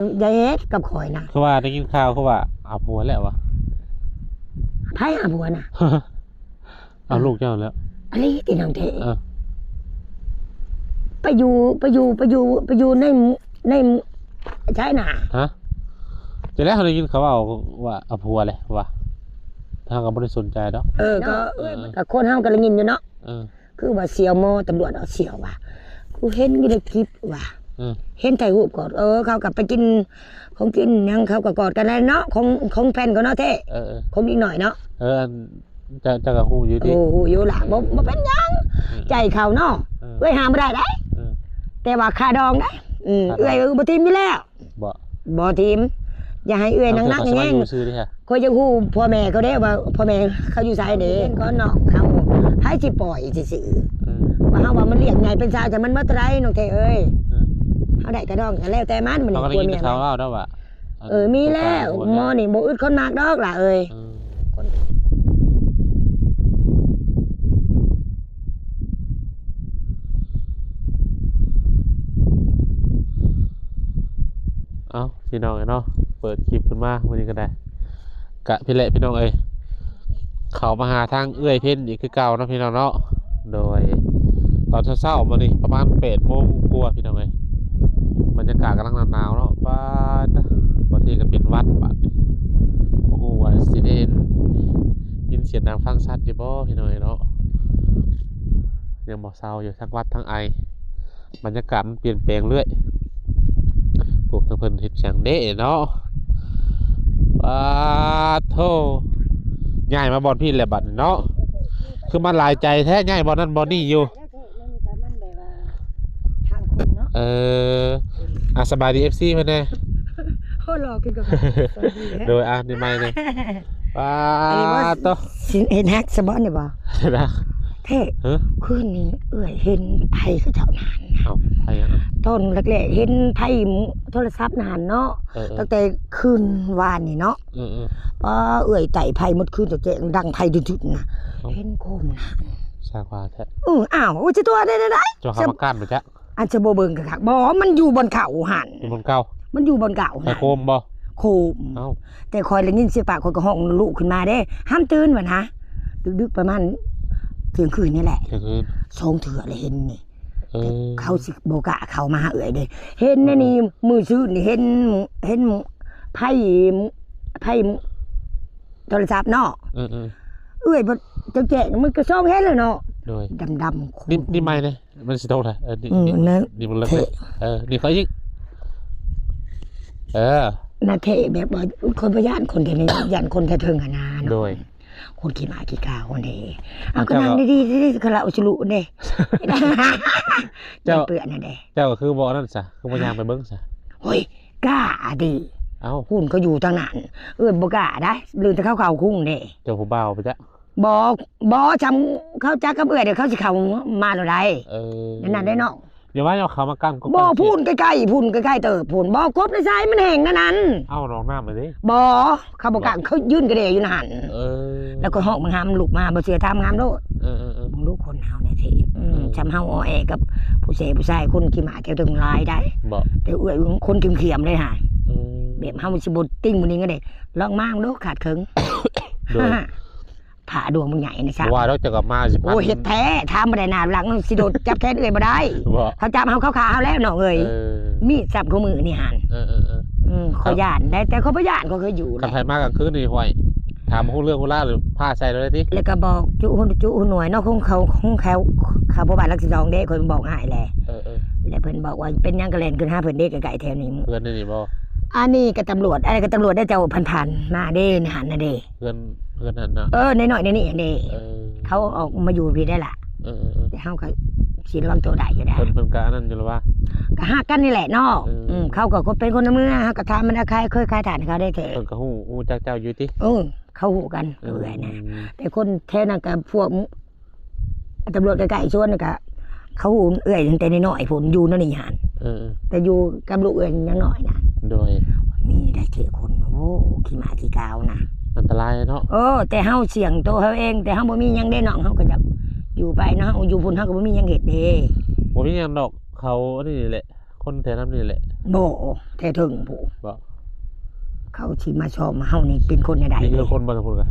ຢ່າເຮັດກັບຂ້ອຍນະ. ຄືວ່າໄດ້ຍິນຂ່າວຄືວ່າເອົາຜົວແລ້ວຫວາ? ໃຜເອົາຜົວນະ? ເອົາລູກເຈົ້າແລ້ວ. ອີ່ຫຼີຕິນ້ອງເທ? ເອີ ໄປຢູ່ ໄປຢູ່ ໄປຢູ່ ໄປຢູ່ໃນ ໃນໃສນະ? ຮະ? ແຕ່ແລ້ວເຮົາໄດ້ຍິນເຂົາເວົ້າວ່າເອົາຜົວແລ້ວຫວາ? ເຮົາກໍບໍ່ໄດ້ສົນໃຈດອກ. ເອີ ກໍ ເອີ ເອີ ກໍຄົນເຮົາກໍໄດ້ຍິນຢູ່ເນາະ. ເອີ ຄືວ່າສ່ຽວໝໍຕຳຫຼວດເອົາສ່ຽວວ່າ ກູເຫັນຢູ່ໃນຄລິບວ່າ ເອີ ເຫັນຖ່າຍຮູບກອດ ເອີ ເຂົາກໍໄປກິນຂອງກິນຫຍັງ ເຂົາກໍກອດກັນແລ້ວເນາະ ຂອງ ຂອງແຟນເຂົາເນາະເທ. ເອີ ເອີ ຂອງເດັກນ້ອຍເນາະ. ເອີ ອັນ ເຈົ້າ ເຈົ້າກໍຮູ້ຢູ່ຕິ? ໂອ້ ຮູ້ຢູ່ລະ ເອີ ບໍ່ ບໍ່ເປັນຫຍັງ ເອີ ໃຈເຂົາເນາະ. ເອີ ເອື້ອຍຫ້າມບໍ່ໄດ້ເດ້. ເອີ ແຕ່ວ່າຄ່າດອງເດ້. ອືມ ຄ່າດອງ ເອື້ອຍບໍ່ຖິ້ມຢູ່ແລ້ວ. ບໍ່ ບໍ່ຖິ້ມ ຢ່າໃຫ້ເອື້ອຍໜັກໆແຮງ. ຂ້ອຍຢາກຮູ້ພໍ່ແມ່ເຂົາເດ້ວ່າ ພໍ່ແມ່ເຂົາຢູ່ໃສເດ້. ເຫັນກ່ອນນ້ອງເຮົາ ໃຜຊິປ່ອຍຊື່ໆ. ອືມ ວ່າເຮົາວ່າມັນລ້ຽງໃຫຍ່ເປັນຊາວ ແຕ່ມັນໝົດເທົ່າໃດນ້ອງເທເອີຍ. ເອີ ເຮົາໄດ້ກະດອງກໍແລ້ວແຕ່ມັນ. ມື້ນີ້ ເຮົາກໍໄດ້ຍິນແຕ່ເຂົາເວົ້າເນາະວ່າ ເອີ ມີແລ້ວ ໝໍນີ້ບໍ່ອຶດຄົນມັກດອກຫຼ້າເອີຍ. ເອີ ເອົ້າ ພີ່ນ້ອງເອີຍເນາະ ເປີດຄລິບຂຶ້ນມາມື້ນີ້ກໍໄດ້ ກະພີ້ແຫຼະພີ່ນ້ອງເອີຍ ເຂົ້າມາຫາທາງເອື້ອຍເພັນອີກຄືເກົ່າເນາະພີ່ນ້ອງເນາະ. ໂດຍ ຕອນເຊົ້າໆມື້ນີ້ປະມານແປດໂມງກວ່າພີ່ນ້ອງເອີຍ ບັນຍາກາດກຳລັງໜາວໆເນາະ. ປາດ ບາງທີກໍເປັນຫວັດບາດນີ້ ບໍ່ຮູ້ວ່າຊິໄດ້ຍິນສຽງດັງຟັງຊັດຢູ່ບໍ່ພີ່ນ້ອງເອີຍເນາະ. ຍັງບໍ່ເຊົາຢູ່ ທັງຫວັດທັງໄອ ບັນຍາກາດມັນປ່ຽນແປງເລື້ອຍ. ໂອ້ ທາງເພິ່ນເຮັດຫຍັງເດ້ເນາະ. ປາດໂທ້ ຍ້າຍມາບ່ອນພີ້ແຫຼະບັດນີ້ເນາະ. ຄືມາຫຼາຍໃຈແທ້ ຍ້າຍບ່ອນນັ້ນບ່ອນນີ້ຢູ່. ເອີ ອ່ະ ສະບາຍດີ ເອັຟຊີ ເພິ່ນແດ່. ໂອ້ ຫຼໍ່ຂຶ້ນກວ່າເກົ່າ. ໂດຍ ອ່ະ ນີ້ໃໝ່ນີ້. ປາດໂທ້ ຊິເຫັນຮັກສະບໍ່ນີ້ບໍ່? ເຫັນຮັກແທ້. ຮະ? ຄືນນີ້ເອື້ອຍເຫັນໄຟເຂົາເຈົ້ານະຫັ້ນ. ເອົ້າ ໄຟຫຍັງ? ຕອນແລກໆເຫັນໄຟໂທລະສັບນະຫັ້ນເນາະ. ເອີໆ ຕັ້ງແຕ່ຄືນວານນີ້ເນາະ. ເອີໆ ປ້າ ເອື້ອຍໄຕ້ໄຟໝົດຄືນ ແຈ້ງດັງໄຟດຶດໆນະ. ເອົ້າ ເຫັນຄົນນະຫັ້ນ. ສ້າງວ່າແທ້. ເອີ ອ້າວ ໂອ້ຍ ຈະຕົວະໄດ້ ໄດ້ ໄດ້. ເຈົ້າຫາມາກັ້ນບໍ່ຈັກ? ອັນຈະບໍ່ເບິ່ງກະຄັກ ບໍ່ ມັນຢູ່ບ່ອນເກົ່າຫັ້ນ. ຢູ່ບ່ອນເກົ່າ? ມັນຢູ່ບ່ອນເກົ່າ. ໄປໂຄມບໍ່? ໂຄມ. ເອົ້າ ແຕ່ຂ້ອຍໄດ້ຍິນສຽງປາກ ຂ້ອຍກໍຮ້ອງລູກຂຶ້ນມາເດ້ ຫ້າມຕື່ນວ່ານະ. ດຶກໆ ປະມານທ່ຽງຄືນນີ້ແຫຼະ. ທ່ຽງຄືນ. ສອງເທື່ອແລ້ວເຫັນນີ້. ເອີ ເຂົາຊິບໍ່ກ້າເຂົ້າມາຫາເອື້ອຍເດ້. ເຫັນແນວນີ້ ເອີ ມື້ຊືນນີ້ເຫັນ ເຫັນໄຟ ໄຟໂທລະສັບເນາະ. ເອີໆ ເອື້ອຍບໍ່ ແຈ້ງໆ ມັນກໍສ່ອງເຫັນແລ້ວເນາະ. ໂດຍ ດຳໆ. ນີ້ ນີ້ໃໝ່ເດ້. ມັນຊິຕົກແຫຼະ. ເອີ ນີ້ ອືມ ນີ້ ນີ້ມັນເລີກເລີຍ. ເອີ ນີ້ຂ້ອຍອີກ. ເອີ ນະເທ ແບບວ່າຂ້ອຍບໍ່ຢ້ານຄົນແຖວນີ້ ຢ້ານຄົນແຖວເທິງຫັ້ນນະເນາະ. ໂດຍ ຄົນຂີ້ໝ້າຂີ້ກາວຫັ້ນເດ້. ເອົາ ເຈົ້າ ກໍນັ່ງດີໆ ຄືລາວຊິລຸເດ້. ເຈົ້າ ເປື້ອນຫັ້ນເດ້. ເຈົ້າກໍຄືບໍ່ອັນນັ້ນຊະ ຄືບໍ່ຍ່າງໄປເບິ່ງຊະ? ໂອ້ຍ ກ້າຕິ. ເອົ້າ ພຸ້ນເຂົາຢູ່ທາງນັ້ນ. ເອີ ບໍ່ກ້າໄດ໋ ລືມແຕ່ເຂົາເຂົ້າຄຸງເດ້. ເຈົ້າຜູ້ບ່າວໄປຈະ? ບໍ່ ບໍ່ ຊ່ຳເຂົາຈັກກັບເອື້ອຍເດ້ ເຂົາຊິເຂົ້າມາໂລດໃດ. ເອີ ນັ້ນໄດ໋ນ້ອງ. ຢ່າວ່າເຂົາມາກັ້ນກໍ ບໍ່ ພຸ້ນໃກ້ໆ ພຸ້ນໃກ້ໆເຕີບພຸ້ນ. ບໍ່ ກົບໃນຊາຍມັນແຫ້ງນັ້ນນັ້ນ. ເອົ້າ ໜອງນ້ຳເດ້. ບໍ່ ເຂົາບໍ່ກ້າ ເຂົາຢືນກະເດຢູ່ນັ້ນຫັ້ນ. ເອີ ແລ້ວກໍຮ້ອງບັກຫາມລຸກມາ ບໍ່ເຊື່ອຖາມບັກຫາມໂລດ. ເອີໆໆ ເບິ່ງລູກຄົນເຮົາແດ່ເທ. ອືມ ອືມ ຊ່ຳເຮົາອໍແອກັບຜູ້ແຊຜູ້ຊາຍ ຄົນຂີ້ໝ້າແຖວເທິງຫຼາຍໄດ໋. ບໍ່ ແຕ່ເອື້ອຍຄົນຂຽມໆເລີຍຫາ. ອືມ ແບບເຮົາຊິບໍ່ຕິ່ງບໍ່ນິງກັນເດ້. ລອງມາເບິ່ງດູ ຂາດເຄິ່ງ. ໂດຍ ຜ້າດວງບັກໃຫຍ່ນີ້ຊະ. ບໍ່ວ່າດອກ ເຈົ້າກໍມາຊິພັນ. ໂອ້ຍ ເຮັດແທ້ ຖາມບໍ່ໄດ້ ໜ້າຫຼັງຊິໂດດ ຈັບແຂນເອື້ອຍບໍ່ໄດ້. ບໍ່ ເຂົາຈັບເຮົາ ເຂົາຂ້າເຮົາແລ້ວນ້ອງເອີຍ. ເອີ ມີດຊ້ຳຄູ່ມື້ນີ້ຫັ້ນ. ເອີໆໆ ອືມ ຂ້ອຍຢ້ານໄດ໋ ແຕ່ຂ້ອຍບໍ່ຢ້ານ ຂ້ອຍເຄີຍຢູ່. ຄັນໃຜມາກາງຄືນນີ້ ຫ້ວຍ ຖາມຮູ້ເລື່ອງຮູ້ລາວ ແລ້ວພາໃສ່ເລີຍຕິ. ແລ້ວກໍບອກຈຸຫຸ່ນຈຸຫຸ່ນໜ່ວຍເນາະ ຂອງເຂົາ ຂອງເຂົາ ເຂົາບໍ່ບ້ານຫຼັກສິບສອງເດ້ ຂ້ອຍບອກອ້າຍແຫຼະ. ເອີໆ ແລ້ວເພິ່ນບອກວ່າເປັນຫຍັງກໍແລ່ນຂຶ້ນຫາເພິ່ນເດ້ ໃກ້ໆແຖວນີ້. ເຮືອນໃນນີ້ບໍ່? ອັນນີ້ກໍຕຳຫຼວດ ອັນນີ້ກໍຕຳຫຼວດເດ້ ເຈົ້າຜ່ານໆມາເດ້ ໃນຫັ້ນນະເດ້. ເຮືອນ ເຮືອນຫັ້ນເນາະ. ເອີ ນ້ອຍໆ ໃນນີ້ຫັ້ນເດ້. ເອີ ເຂົາອອກມາຢູ່ພີ້ໄດ້ລະ. ເອີໆໆ ແຕ່ເຮົາກໍຊິລະວັງໂຕໄດ້ຢູ່ໄດ໋. ເພິ່ນ ເພິ່ນກໍອັນນັ້ນຢູ່ລະວ່າ ກໍຮັກກັນນີ້ແຫຼະເນາະ. ເອີ ອືມ ເຂົາກໍຄົນເປັນຄົນໃນເມືອງ ເຮົາກໍຖາມມັນ ເອົາ ເຄີຍຂາຍຖ່ານໃຫ້ເຂົາໄດ້ແທ້. ເພິ່ນກໍຮູ້ ຮູ້ຈັກເຈົ້າຢູ່ຕິ? ເອີ ເຂົາຮູ້ກັນ. ເອີ ເອື້ອຍນະ ແຕ່ຄົນແຖວນັ້ນກໍພວກ ຕຳຫຼວດໃກ້ໆສວນນີ້ກະ ເຂົາເອື້ອຍຕັ້ງແຕ່ນ້ອຍໆພຸ້ນ ຢູ່ນຳນີ້ຫັ້ນ. ເອີ ແຕ່ຢູ່ກັບລູກເອື້ອຍຍັງນ້ອຍນະ. ໂດຍ ມີໄດ້ເທະຄົນ ໂອ້ ຂີ້ໝ້າຂີ້ກາວນະ ອັນຕະລາຍເນາະ. ເອີ ແຕ່ເຮົາສ່ຽງໂຕເຮົາເອງ ແຕ່ເຮົາບໍ່ມີຫຍັງເດ້ນ້ອງ ເຮົາກໍຢາກຢູ່ໄປເນາະ. ເຮົາຢູ່ພຸ້ນເຮົາກໍບໍ່ມີຫຍັງເຮັດເດ້. ບໍ່ມີຫຍັງດອກ ເຂົາອັນນີ້ແຫຼະ ຄົນແຖວນັ້ນນີ້ແຫຼະ. ບໍ່ ແຖວເທິງພຸ້ນ. ບໍ່ ເຂົາຊິມາຊອມເຮົານີ້ເປັນຄົນແນວໃດ? ມີເຮືອນຄົນບໍ່ທາງພຸ້ນກະ?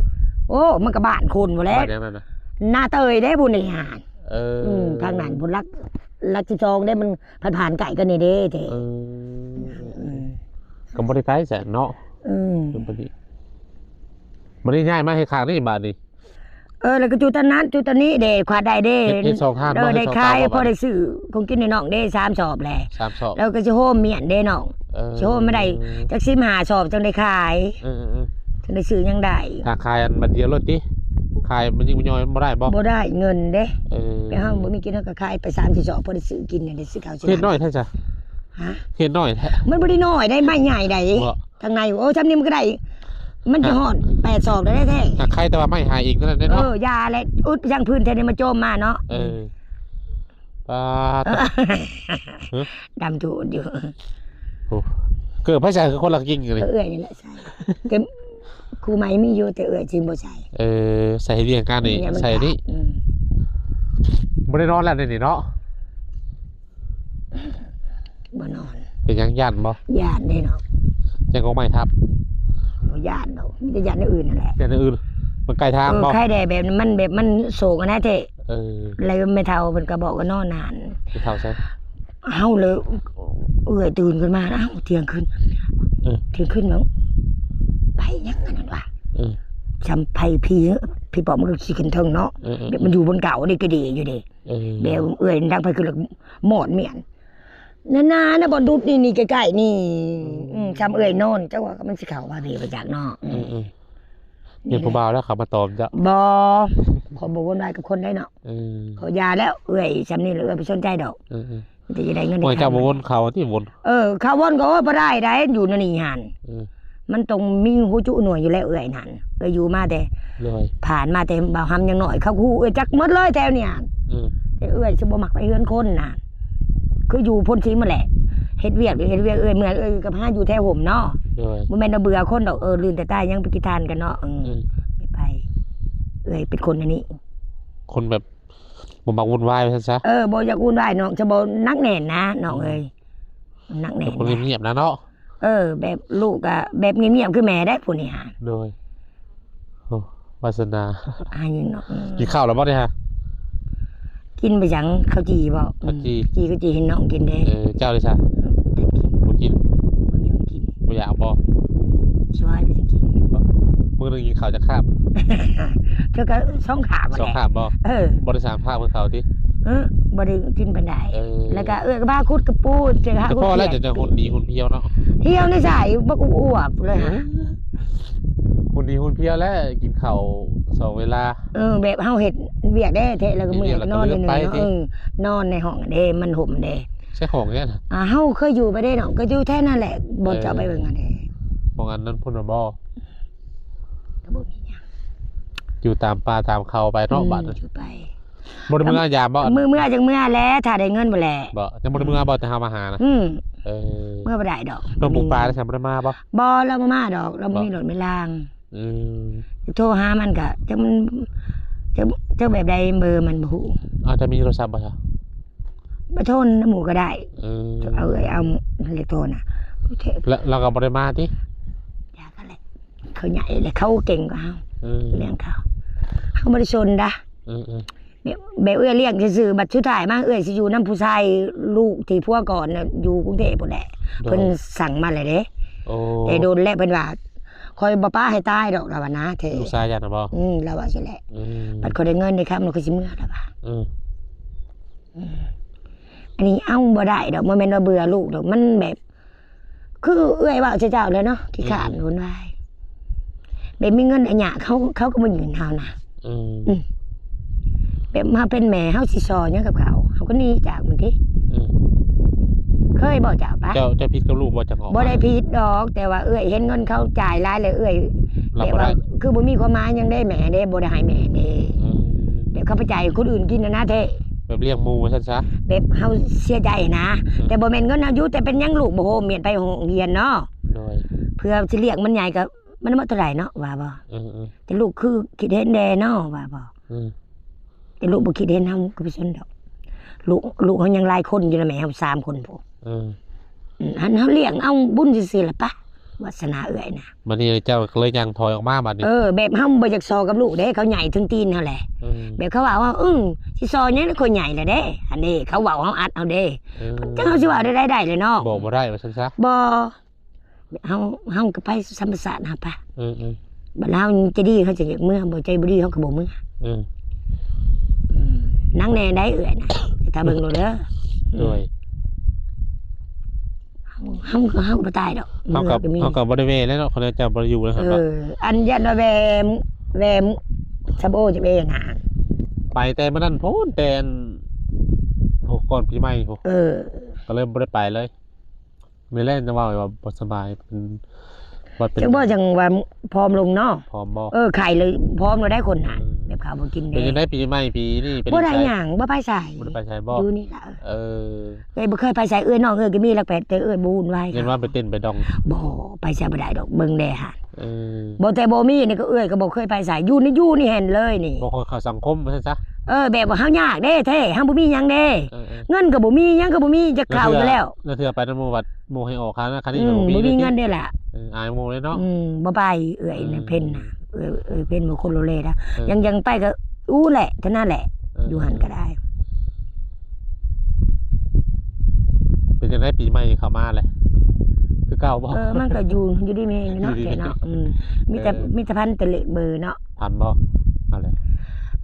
ໂອ້ ມັນກະບ້ານຄົນພຸ້ນແຫຼະ. ບ້ານຫຍັງນັ້ນນະ? ນາເຕີຍເດ້ພຸ້ນນີ້ຫາ. ເອີ ອືມ ທາງນັ້ນພຸ້ນ ຫຼັກ ຫຼັກສິບສອງເດ້ ມັນຜ່ານໆໃກ້ກັນນີ້ເດ້. ເອີ ອືມ ກະບໍ່ໄດ້ໄກຊັ້ນເນາະ. ອືມ ເປັນປະຕິ ບັດນີ້ຍ້າຍມາເຮັດຂ້າງນີ້ບາດນີ້. ເອີ ແລ້ວກໍຈຸດຕານນັ້ນຈຸດຕານນີ້ເດ້ ຂວາດໄດ້ເດ້. ເຮັດ ເຮັດສອງທາງບໍ່? ເອີ ໄດ້ຂາຍ ພໍໄດ້ຊື້ຂອງກິນໃຫ້ນ້ອງເດ້ ສາມສອບແຫຼະ. ສາມສອບ ແລ້ວກໍຊິໂຮມມ້ຽນເດ້ນ້ອງ. ເອີ ຊິໂຮມມາໄດ້ຈັກສິບຫ້າສອບຈັ່ງໄດ້ຂາຍ. ເອີໆໆ ຈັ່ງໄດ້ຊື້ຫຍັງໄດ້. ຖ້າຂາຍອັນບາດດຽວໂລດຕິ? ຂາຍມັນຍິ່ງມັນຍ່ອຍບໍ່ໄດ້ບໍ່? ບໍ່ໄດ້ເງິນເດ້. ເອີ ແຕ່ເຮົາບໍ່ມີກິນ ເຮົາກໍຂາຍໄປສາມສີ່ສອບ ພໍໄດ້ຊື້ກິນ ໄດ້ຊື້ເຂົ້າຊື້ນ້ຳ. ເຮັດນ້ອຍແທ້ຊະ? ຮະ? ເຮັດນ້ອຍແທ້? ມັນບໍ່ໄດ້ນ້ອຍໄດ໋ ໄມ້ໃຫຍ່ໃດ໋. ບໍ່ ທາງໃນ ໂອ້ ຊ່ຳນີ້ມັນກໍໄດ້ ມັນຈະຮອດແປດສອບໄດ້ແທ້. ຫາກໄຄແຕ່ວ່າໄມ້ຫາຍອີກນັ້ນແຫຼະເນາະ. ເອີ ຢ່າແຫຼະ ອຸດຈັ່ງພື້ນແຖວນີ້ມາໂຈມມາເນາະ. ເອີ ປາດ ດຳໂທດຢູ່. ໂອ້ ເກີບໃຜໃສ່ ຄືຄົນລະກິ້ງຢູ່ນີ້? ເອື້ອຍນີ້ແຫຼະໃສ່ ແຕ່ຄູ່ໃໝ່ມີຢູ່ ແຕ່ເອື້ອຍຊິບໍ່ໃສ່. ເອີ ໃສ່ເຮັດວຽກງານນີ້ ໃສ່ນີ້. ອືມ ບໍ່ໄດ້ນອນແລ້ວນີ້ເນາະ. ບໍ່ນອນ. ເປັນຫຍັງ ຢ້ານບໍ່? ຢ້ານເດ້ເນາະ. ຢ້ານກອງໄມ້ທັບ? ບໍ່ຢ້ານດອກ ມີແຕ່ຢ້ານແນວອື່ນນັ້ນແຫຼະ. ຢ້ານແນວອື່ນ? ມັນໃກ້ທາງບໍ່? ເອີ ໄຄແດ່ແບບມັນ ແບບມັນໂສກຫັ້ນນະເທ. ເອີ ແລ້ວແມ່ເຖົ້າເພິ່ນກໍບອກວ່ານອນຫັ້ນ. ແມ່ເຖົ້າໃສ? ເຮົາເລີຍ ເອື້ອຍຕື່ນຂຶ້ນມາ ອ້າວ ທ່ຽງຄືນ. ເອີ ທ່ຽງຄືນເນາະ ໄປຫຍັງອັນນັ້ນວະ? ເອີ ຊ່ຳໄຜຜີ ຜີປອບມັນກໍຊິຂຶ້ນເທິງເນາະ. ເອີໆໆ ແບບມັນຢູ່ບ່ອນເກົ່າເດ້ ກະເດຢູ່ເດ້. ເອີ ແບບເອື້ອຍດັງໄຟຂຶ້ນແລ້ວມອດມ້ຽນ ນັ້ນນະ ບ່ອນດຸດນີ້ ນີ້ໃກ້ໆນີ້. ອືມ ອືມ ຊ່ຳເອື້ອຍນອນ ເຈົ້າວ່າມັນຊິເຂົ້າມາພີ້ບໍ່ຈັກເນາະ. ອືມ ອືມ ມີຜູ້ບ່າວແລ້ວເຂົ້າມາຕອມເຈົ້າ? ບໍ່ ຂ້ອຍບໍ່ວຸ່ນວາຍກັບຄົນໃດເນາະ. ເອີ ຂ້ອຍຢ່າແລ້ວ ເອື້ອຍຊ່ຳນີ້ແຫຼະ ເອື້ອຍບໍ່ສົນໃຈດອກ. ເອີໆ ມີແຕ່ຢາກໄດ້ເງິນ. ໂອ້ຍ ເຈົ້າບໍ່ວົນເຂົ້າຕິ ວົນ. ເອີ ເຂົ້າວົນກໍ ໂອ້ຍ ບໍ່ໄດ້ໃດ໋ ຢູ່ໃນນີ້ຫັ້ນ. ເອີ ມັນຕ້ອງມີຫົວຈຸໜ່ວຍຢູ່ແລ້ວເອື້ອຍນັ້ນ. ເອື້ອຍຢູ່ມາແຕ່ ໂດຍ ຜ່ານມາແຕ່ບ່າວຫຳຍັງນ້ອຍ ເຂົາຮູ້ເອື້ອຍຈັກໝົດເລີຍແຖວນີ້. ເອີ ແຕ່ເອື້ອຍຊິບໍ່ມັກໄປເຮືອນຄົນນະ ຄືຢູ່ໂພນຊິງໝົດແຫຼະ ເຮັດວຽກ ເຮັດວຽກ ເອື້ອຍເມື່ອຍ ເອື້ອຍກໍຫາຢູ່ແຖວຮົ່ມເນາະ. ໂດຍ ບໍ່ແມ່ນວ່າເບື່ອຄົນດອກ. ເອີ ລື່ນແຕ່ຕາຍຍັງໄປກິນທານກັນເນາະ. ອືມ ອືມ ໄປ ເອື້ອຍເປັນຄົນອັນນີ້ ຄົນແບບ ບໍ່ມັກວຸ່ນວາຍວ່າຊັ້ນຊະ. ເອີ ບໍ່ຢາກວຸ່ນວາຍ ນ້ອງຈະບໍ່ໜັກແໜ້ນນະ ນ້ອງເອີຍ. ໜັກແໜ້ນ ເປັນຄົນງຽບໆນະເນາະ. ເອີ ແບບລູກກະແບບງຽບໆຄືແມ່ໄດ໋ຜູ້ນີ້ຫາ. ໂດຍ ໂອ້ ວາສະໜາ. ອາ ຍິງເນາະ. ເອີ ກິນເຂົ້າແລ້ວບໍ່ນີ້ຫາ? ກິນໄປຫຍັງ? ເຂົ້າຈີ່ບໍ່? ເຂົ້າຈີ່ ຈີ່ ເຂົ້າຈີ່ເຫັນນ້ອງກິນເດ້. ເອີ ເຈົ້າເດຊະ? ບໍ່ກິນ ບໍ່ກິນ ບໍ່ມີຫຍັງກິນ. ບໍ່ຢາກບໍ່? ຊ່ວຍໄປຊິກິນ. ມື້ໜຶ່ງກິນເຂົ້າຈັກຄາບ? ເທື່ອກໍສອງຄາບ. ສອງຄາບບໍ່? ເອີ ບໍ່ໄດ້ສາມຄາບຄືເຂົາຕິ? ເອີ ບໍ່ໄດ້ກິນປານໃດ. ເອີ ແລ້ວກໍເອື້ອຍກໍພາຂຸດກະປູ ຈະຫາ ພໍແລ້ວ ຈະ ຈະຫຸ່ນດີຫຸ່ນພຽວເນາະ. ພຽວໃນໃສ ບັກອວບໆເລີຍຫາ. ຫຸ່ນດີຫຸ່ນພຽວແລ້ວ ກິນເຂົ້າສອງເວລາ. ເອີ ແບບເຮົາເຮັດວຽກແດ່ແທ້ ແລ້ວກໍເມື່ອຍ ກໍນອນໜຶ່ງເນາະ. ເອີ ນອນໃນຫ້ອງເດ້ ມັນຮົ່ມເດ້. ໃສ່ຫ້ອງແທ້ນະ? ອ່າ ເຮົາເຄີຍຢູ່ໄປເດ້ເນາະ ກໍຢູ່ແຖວນັ້ນແຫຼະ ບ່ອນເຈົ້າໄປເບິ່ງຫັ້ນເດ້. ເອີ ໝ່ອງອັນນັ້ນພຸ້ນນະບໍ່? ກໍບໍ່ມີຫຍັງ ຢູ່ຕາມປ່າຕາມເຂົາໄປເນາະ. ອືມ ບາດ ຢູ່ໄປ ບໍ່ໄດ້ເມືອຍາມບໍ່? ມື້ເມືອຈັ່ງເມືອແຫຼະ ຖ້າໄດ້ເງິນພຸ້ນແຫຼະ. ບໍ່ ຍັງບໍ່ໄດ້ເມືອບໍ່ ແຕ່ເຮົາມາຫານະ? ອືມ ເອີ ເມືອບໍ່ໄດ້ດອກ. ນ້ອງປູປາໄດ້ຊັ້ນ ບໍ່ໄດ້ມາບໍ່? ບໍ່ ລາວບໍ່ມາດອກ ລາວບໍ່ມີລົດມີລາງ. ອືມ ໂທຫາມັນກະ ຈັກມັນ ຈັກ ຈັກແບບໃດ ເບີມັນບໍ່ຮູ້. ອາດຈະມີໂທລະສັບບໍ່ຊະ? ໄປໂທນຳໝູ່ກໍໄດ້. ເອີ ເອົາ ເອົາເລກໂທນະ. ແລ້ວລາວກໍບໍ່ໄດ້ມາຕິ? ຢາກຫັ້ນແຫຼະ ເຂົາໃຫຍ່ແລ້ວ ເຂົາເກັ່ງກວ່າເຮົາ. ເອີ ລ້ຽງເຂົາ ເຮົາບໍ່ໄດ້ສົນດາ. ເອີໆ ແບບ ແບບເອື້ອຍລ້ຽງຊື່ໆ ບັດສຸດທ້າຍມາເອື້ອຍຊິຢູ່ນຳຜູ້ຊາຍ ລູກທີ່ຜົວກ່ອນນະ ຢູ່ກຸງເທບພຸ້ນແຫຼະ. ໂດຍ ເພິ່ນສັ່ງມາແລ້ວເດ້. ໂອ້ ແຕ່ດົນແລ້ວ ເພິ່ນວ່າ ຂ້ອຍບໍ່ປະໃຫ້ຕາຍດອກ ລາວວ່ານະເທ. ລູກຊາຍເຈົ້ານະບໍ່? ອືມ ລາວວ່າຊີ້ແຫຼະ. ອືມ ບັດຂ້ອຍໄດ້ເງິນໄດ້ຄຳ ຂ້ອຍຊິເມືອ ລາວວ່າ. ອືມ ອືມ ອັນນີ້ເອົາບໍ່ໄດ້ດອກ ບໍ່ແມ່ນວ່າເບື່ອລູກດອກ ມັນແບບ ຄືເອື້ອຍເວົ້າໃສ່ເຈົ້າແລ້ວເນາະ ຂີ້ຄ້ານ ອືມ ວຸ່ນວາຍ ແບບມີເງິນໄອຫຍາ ເຂົາ ເຂົາກໍບໍ່ຍື່ນເຮົານະ. ອືມ ອືມ ແບບມາເປັນແມ່ ເຮົາຊິສໍ່ຫຍັງກັບເຂົາ ເຮົາກໍໜີຈາກມັນຕິ. ອືມ ເຄີຍບໍ່ເຈົ້າປະ? ເຈົ້າ ເຈົ້າຜິດກັບລູກບໍ່? ຈັ່ງອອກ ບໍ່ໄດ້ຜິດດອກ ແຕ່ວ່າເອື້ອຍເຫັນເງິນເຂົາຈ່າຍຫຼາຍແລ້ວ ເອື້ອຍແບບວ່າ ຮັບບໍ່ໄດ້ ຄືບໍ່ມີຄວາມໝາຍຫຍັງເດ້ ແມ່ເດ້ ບໍ່ໄດ້ໃຫ້ແມ່ເດ້. ອືມ ແບບເຂົາໄປຈ່າຍຄົນອື່ນກິນນະນະເທ ແບບລ້ຽງໝູ່ວ່າຊັ້ນຊະ ແບບເຮົາເສຍໃຈນະ. ອືມ ແຕ່ບໍ່ແມ່ນເງິນເຮົາຢູ່ ແຕ່ເປັນຫຍັງລູກບໍ່ໂຮມຮຽນໄປໂຮງຮຽນເນາະ. ໂດຍ ເພື່ອຊິລ້ຽງມັນໃຫຍ່ກໍ ມັນບໍ່ເທົ່າໃດເນາະ ວ່າບໍ່? ເອີໆ ແຕ່ລູກຄືຄິດເຫັນແດ່ເນາະ ວ່າບໍ່? ອືມ ແຕ່ລູກບໍ່ຄິດເຫັນ ເຮົາກໍບໍ່ສົນດອກ ລູກ ລູກເຮົາຍັງຫຼາຍຄົນຢູ່ນະ ແມ່ເຮົາສາມຄົນພຸ້ນ. ເອີ ອືມ ອັນເຮົາລ້ຽງເອົາບຸນຊື່ໆລະປະ ວາສະໜາເອື້ອຍນະ. ບັດນີ້ເຈົ້າກໍເລີຍຍ່າງຖອຍອອກມາບັດນີ້. ເອີ ແບບເຮົາບໍ່ຢາກສໍກັບລູກເດ້ ເຂົາໃຫຍ່ເຖິງຕີນເຮົາແຫຼະ. ເອີ ແບບເຂົາເວົ້າວ່າ ອື ຊິສໍຫຍັງ ຂ້ອຍໃຫຍ່ແລ້ວເດ້ ອັນນີ້ເຂົາເວົ້າເຮົາອັດເຮົາເດ້. ເອີ ຈັກເຮົາຊິເວົ້າໄດ້ ໄດ້ເລີຍເນາະ ບອກບໍ່ໄດ້ວ່າຊັ້ນຊະ. ບໍ່ ເຮົາ ເຮົາກໍໄປທຳມະຊາດຫັ້ນປະ. ເອີໆ ບັດເຮົາໃຈດີເຮົາຈະຢາກເມືອ ບໍ່ໃຈບໍ່ດີເຮົາກໍບໍ່ເມືອ. ເອີ ອືມ ນັ່ງແດ່ໄດ້ເອື້ອຍນະ ຖ້າເບິ່ງໂລດເດີ. ໂດຍ ເຮົາ ເຮົາ ເຮົາກໍບໍ່ຕາຍດອກ ເຮົາກໍ ເຮົາກໍບໍ່ໄດ້ແວ່ແລ້ວເນາະ ຄັນເຈົ້າບໍ່ໄດ້ຢູ່ແລ້ວ. ເອີ ອັນຢ້ານວ່າແວ່ ແວ່ ສຳໂອຈະແວ່ຫຍັງ ໄປແຕ່ມື້ນັ້ນພຸ້ນ ແຕ່ອັນ ໂອ້ ກ່ອນປີໃໝ່ພຸ້ນ. ເອີ ກໍເລີຍບໍ່ໄດ້ໄປເລີຍ. ແມ່ນແຫຼະ ຈັ່ງວ່າ ວ່າບໍ່ສະບາຍ ເປັນຫວັດເປັນ ຈັ່ງບໍ່ ຈັ່ງວ່າຜອມລົງເນາະ. ຜອມບໍ່? ເອີ ໄຂ້ເລີຍຜອມໂລດໄດ໋ຄົນນະ. ເອີ ແບບເຂົ້າບໍ່ກິນເດ້. ເປັນຈັ່ງໃດປີໃໝ່ປີນີ້ ເປັນ ບໍ່ໄດ້ຫຍັງ ບໍ່ໄປໃສ ບໍ່ໄດ້ໄປໃສບໍ່? ຢູ່ນີ້ລະ. ເອີ ເອີ ເອື້ອຍບໍ່ເຄີຍໄປໃສ ເອື້ອຍນ້ອງເອື້ອຍກໍມີຫຼັກແປດ ແຕ່ເອື້ອຍບໍ່ວຸ່ນວາຍ. ແມ່ນວ່າໄປເຕັ້ນໄປດອງ ບໍ່ ໄປໃສບໍ່ໄດ້ດອກ ເບິ່ງແດ່ຫາ. ເອີ ບໍ່ ແຕ່ບໍ່ມີນີ້ກໍເອື້ອຍກໍບໍ່ເຄີຍໄປໃສ ຢູ່ນີ້ ຢູ່ນີ້ແມ່ນເລີຍນີ້ ບໍ່ຄ່ອຍເຂົ້າສັງຄົມວ່າຊັ້ນຊະ. ເອີ ແບບວ່າເຮົາຍາກເດ້ແທ້ ເຮົາບໍ່ມີຫຍັງເດ້. ເອີໆ ເງິນກໍບໍ່ມີ ຫຍັງກໍບໍ່ມີ ຈະເຂົ້າຢູ່ແລ້ວ. ລາງເທື່ອໄປນຳໝູ່ບັດໝູ່ໃຫ້ອອກຄ່ານັ້ນຄ່ານີ້ ອືມ ກໍບໍ່ມີ ບໍ່ມີເງິນເດ້ລະ. ເອີ ອາຍໝູ່ເດ້ເນາະ. ອືມ ບໍ່ໄປເອື້ອຍ ເອີ ນະເພັນນະ ເອື້ອຍ ເອື້ອຍເພັນບໍ່ຄົນໂລເລນະ. ເອີ ຍັງ ຍັງໄປກໍອູ້ແຫຼະ ເທົ່ານັ້ນແຫຼະ. ເອີ ຢູ່ຫັ້ນກໍໄດ້. ເປັນຈັ່ງໃດປີໃໝ່ເຂົ້າມາແຫຼະ ຄືເກົ່າບໍ່? ເອີ ມັນກໍຢູ່ ຢູ່ດີມີແຮງເນາະ ຢູ່ດີ ແທ້ເນາະ. ອືມ ມີແຕ່ ເອີ ມີແຕ່ພັນແຕ່ເລກເບີເນາະ. ພັນບໍ່? ເອົາແຫຼະ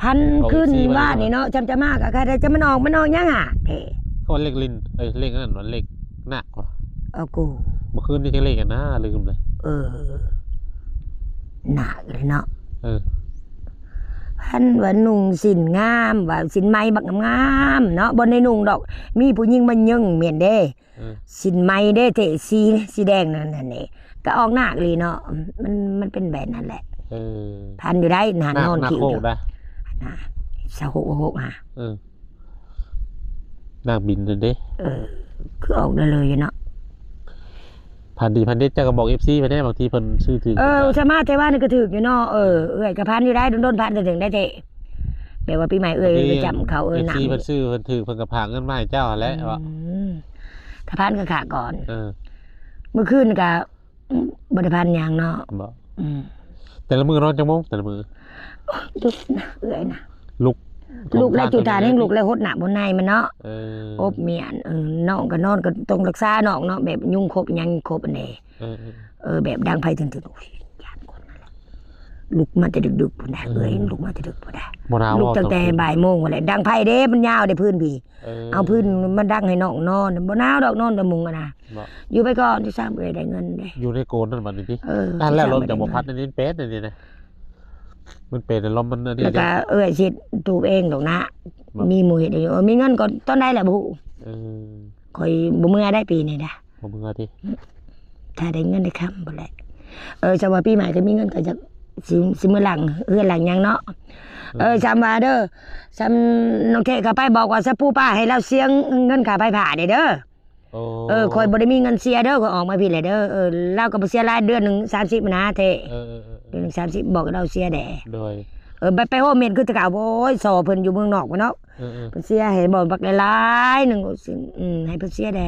ພັນ ບອກ ຄືນ ເອັຟຊີ ວານນີ້ເນາະ ຈຳຈະມາກໍ ກໍໄດ້ ຈະມັນອອກ ມັນອອກຫຍັງຫາແທ້? ເຂົາເລກລິນ ເອີຍ ເລກອັນນັ້ນ ເລກນາກຫວາ? ເອົາກູ ເມື່ອຄືນນີ້ຈັກເລກອັນນາ ລືມເລີຍ. ເອີ ນາກເລີຍເນາະ. ເອີ ພັນວ່ານຸ່ງສິ້ນງາມ ວ່າສິ້ນໄໝບັກງາມໆເນາະ ບໍ່ໄດ້ນຸ່ງດອກ ມີຜູ້ຍິງມາຍຶ່ງ ແມ່ນເດ້. ເອີ ສິ້ນໄໝເດ້ເທ ສີ ສີແດງນັ້ນ ນັ້ນເດ້ ກໍອອກນາກອີ່ຫຼີເນາະ. ມັນ ມັນເປັນແບບນັ້ນແຫຼະ. ເອີ ພັນຢູ່ໄດ໋ ນາກ ນອນ ນາກ ຄິ້ວ ໂຄກ ຢູ່ ໄດ໋ ນາກ ຊາວຫົກ ຫົກ ຫາ. ເອີ ນາກບິນນັ້ນເດ້. ເອີ ຄືອອກໄດ້ເລີຍຢູ່ເນາະ. ພັນດີພັນເດັດ ເຈົ້າກໍບອກເອັຟຊີໄປແດ່ ບາງທີເພິ່ນຊື້ຖືກ. ເອີ ສາມາດແຕ່ວ່ານີ້ກໍຖືກຢູ່ເນາະ. ເອີ ເອື້ອຍກໍພັນຢູ່ໄດ໋ ດົນໆພັນເທື່ອໜຶ່ງໄດ້ເທ ແບບວ່າປີໃໝ່ເອື້ອຍໄປຈ້ຳເຂົາ. ເອີ ເອັຟຊີ ນາກ ເພິ່ນຊື້ ເພິ່ນຖືກ ເພິ່ນກໍພາກເງິນມາໃຫ້ເຈົ້າຫັ້ນແຫຼະ. ອືມ ວ່າ ຖ້າພັນກໍຂາກ່ອນ. ເອີ ມື້ຄືນກໍ ອືມ ບໍ່ໄດ້ພັນຫຍັງເນາະ. ບໍ່ ອືມ ແຕ່ລະມື້ນອນຈັກໂມງ ແຕ່ລະມື້? ໂອ້ຍ ດຶກນະເອື້ອຍນະ ລຸກ ລຸກແລ້ວ ຈູທານແຮ່ງລຸກແລ້ວ ຫົດນ້ຳຫົດໃນມັນເນາະ. ເອີ ອົບມ້ຽນ. ເອີ ນ້ອງກໍນອນ ກໍຕ້ອງຮັກສານ້ອງເນາະ ແບບຍຸງຄົບຫຍັງຄົບອັນນີ້. ເອີໆໆ ເອີ ແບບດັງໄຟຕຶງໆ ໂອ້ຍ ຢ້ານຄົນນັ້ນແຫຼະ ລຸກມາແຕ່ດຶກໆພຸ້ນນະ. ເອີ ເອື້ອຍ ລຸກມາແຕ່ດຶກພຸ້ນນະ ບໍ່ໜາວ ລຸກຕັ້ງແຕ່ບ່າຍໂມງພຸ້ນແຫຼະ ດັງໄຟເດ້ ມັນຍາວເດ້ພື້ນພີ້. ເອີ ເອົາພື້ນມາດັງໃຫ້ນ້ອງນອນ ບໍ່ໜາວດອກ ນອນແຕ່ມຸງຫັ້ນນະ. ບໍ່ ຢູ່ໄປກ່ອນ ຊິຊ້ຳເອື້ອຍໄດ້ເງິນເດ້ ຢູ່ໃນໂກນນັ້ນບັດນີ້ຕິ. ເອີ ນັ້ນແຫຼະ ລົມຈະບໍ່ພັດອັນນີ້ ເປັນອັນນີ້ນະ ມັນເປັນລົມ ມັນອັນນີ້. ແລ້ວກໍເອື້ອຍຊິຕູບເອງດອກນະ ບໍ່ ມີໝູ່ເຮັດໃຫ້ຢູ່. ເອີ ມີເງິນກ່ອນຕອນໃດແຫຼະບໍ່ຮູ້. ເອີ ຂ້ອຍບໍ່ເມືອໄດ້ປີນີ້ນະ ບໍ່ເມືອຕິ ຖ້າໄດ້ເງິນໄດ້ຄຳພຸ້ນແຫຼະ. ເອີ ຈະວ່າປີໃໝ່ກໍມີເງິນກໍຢາກ ຊິ ຊິເມືອຫຼັງເຮືອນຫຼັງຫຍັງເນາະ. ເອີ ເອີ ຈຳວ່າເດີ ຈຳນ້ອງເທກເຂົ້າໄປບອກວ່າສະປູປ້າໃຫ້ລາວເສຍເງິນຄ່າໄຟຟ້າແດ່ເດີ. ໂອ້ ເອີ ຂ້ອຍບໍ່ໄດ້ມີເງິນເສຍເດີ ຂ້ອຍອອກມາພີ້ແຫຼະເດີ. ເອີ ລາວກໍບໍ່ເສຍຫຼາຍ ເດືອນໜຶ່ງສາມສິບຫັ້ນນະເທ. ເອີໆໆໆ ເດືອນໜຶ່ງສາມສິບ ບອກໃຫ້ລາວເສຍແດ່. ໂດຍ ເອີ ໄປ ໄປໂຮມເມັນຄືແຕ່ເກົ່າ ໂອ້ຍ ສໍເພິ່ນຢູ່ເມືອງນອກພຸ້ນເນາະ. ເອີໆໆ ເພິ່ນເສຍໃຫ້ບໍ່ບັກຫຼາຍໆໜຶ່ງ ອືມ ໃຫ້ເພິ່ນເສຍແດ່.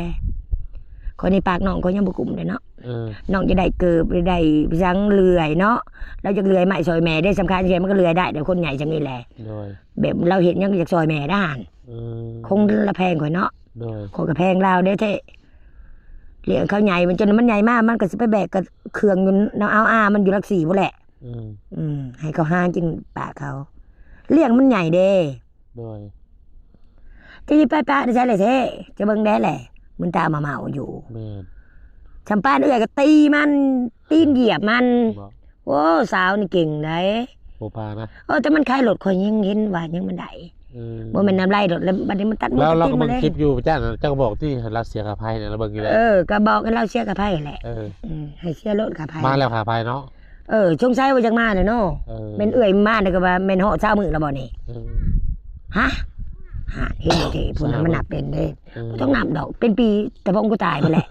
ຂ້ອຍນີ້ປາກນ້ອງຂ້ອຍຍັງບໍ່ກຸ້ມເດ້ເນາະ. ເອີ ນ້ອງຈະໄດ້ເກີບ ໄດ້ຫຍັງເລື່ອຍເນາະ ລາວຢາກເລື່ອຍໄມ້ຊ່ອຍແມ່ເດ້ ສຳຄັນແທ້ ມັນກໍເລື່ອຍໄດ້ແຕ່ຄົນໃຫຍ່ຊ່ຳນີ້ແຫຼະ. ໂດຍ ແບບລາວເຮັດຫຍັງກໍຢາກຊ່ອຍແມ່ດ້ານ. ເອີ ຄົງລະແພງຂ້ອຍເນາະ. ໂດຍ ຂ້ອຍກໍແພງລາວເດ້ເທ ລ້ຽງເຂົາໃຫຍ່ ມັນຈົນມັນໃຫຍ່ມາ ມັນກໍຊິໄປແບກກັບເຄື່ອງຢູ່ນຳອາວອາມັນຢູ່ຫຼັກສີ່ພຸ້ນແຫຼະ. ອືມ ອືມ ໃຫ້ເຂົາຫາກິນປາກເຂົາ ລ້ຽງມັນໃຫຍ່ເດ້. ໂດຍ ຈະຊິໄປປະໃນໃສລະເທ ຈະເບິ່ງແດ່ແຫຼະ ມຶນຕາມາເມົາຢູ່. ແມ່ນ ຊຳປານເອື້ອຍກໍຕີມັນ ຕີນຢຽບມັນ. ບໍ່ ໂອ້ ສາວນີ້ເກັ່ງໃດ ບໍ່ປານະ. ເອີ ແຕ່ມັນຂາຍລົດ ຂ້ອຍຍັງເຫັນວ່າຍັງມັນໄດ້. ເອີ ບໍ່ແມ່ນນ້ຳລາຍລົດ ແລ້ວບັດນີ້ມັນຕັດມືຕັດຕີນມາແລ້ວ. ລາວກໍເບິ່ງຄລິບຢູ່ ປະຈານ ເຈົ້າກໍບອກຕິ ລາວເສຍຄ່າໄຟນະ ລາວເບິ່ງຢູ່ແລ້ວ. ເອີ ກໍບອກໃຫ້ລາວເສຍຄ່າໄຟແຫຼະ. ເອີ ອືມ ໃຫ້ເສຍໂລດຄ່າໄຟ ມາແລ້ວຄ່າໄຟເນາະ. ເອີ ສົງໄສວ່າຢາກມາແລ້ວເນາະ. ເອີ ແມ່ນເອື້ອຍມາແລ້ວກໍວ່າແມ່ນຮອດຊາວມື້ແລ້ວບໍ່ນີ້? ເອີ ຮະ ຫາ ເຫັນເດ້ ຜູ້ນັ້ນມັນນັບເປັນເດ້. ເອີ ບໍ່ຕ້ອງນັບດອກ ເປັນປີແຕ່ພໍ່ກູຕາຍພຸ້ນແຫຼະ.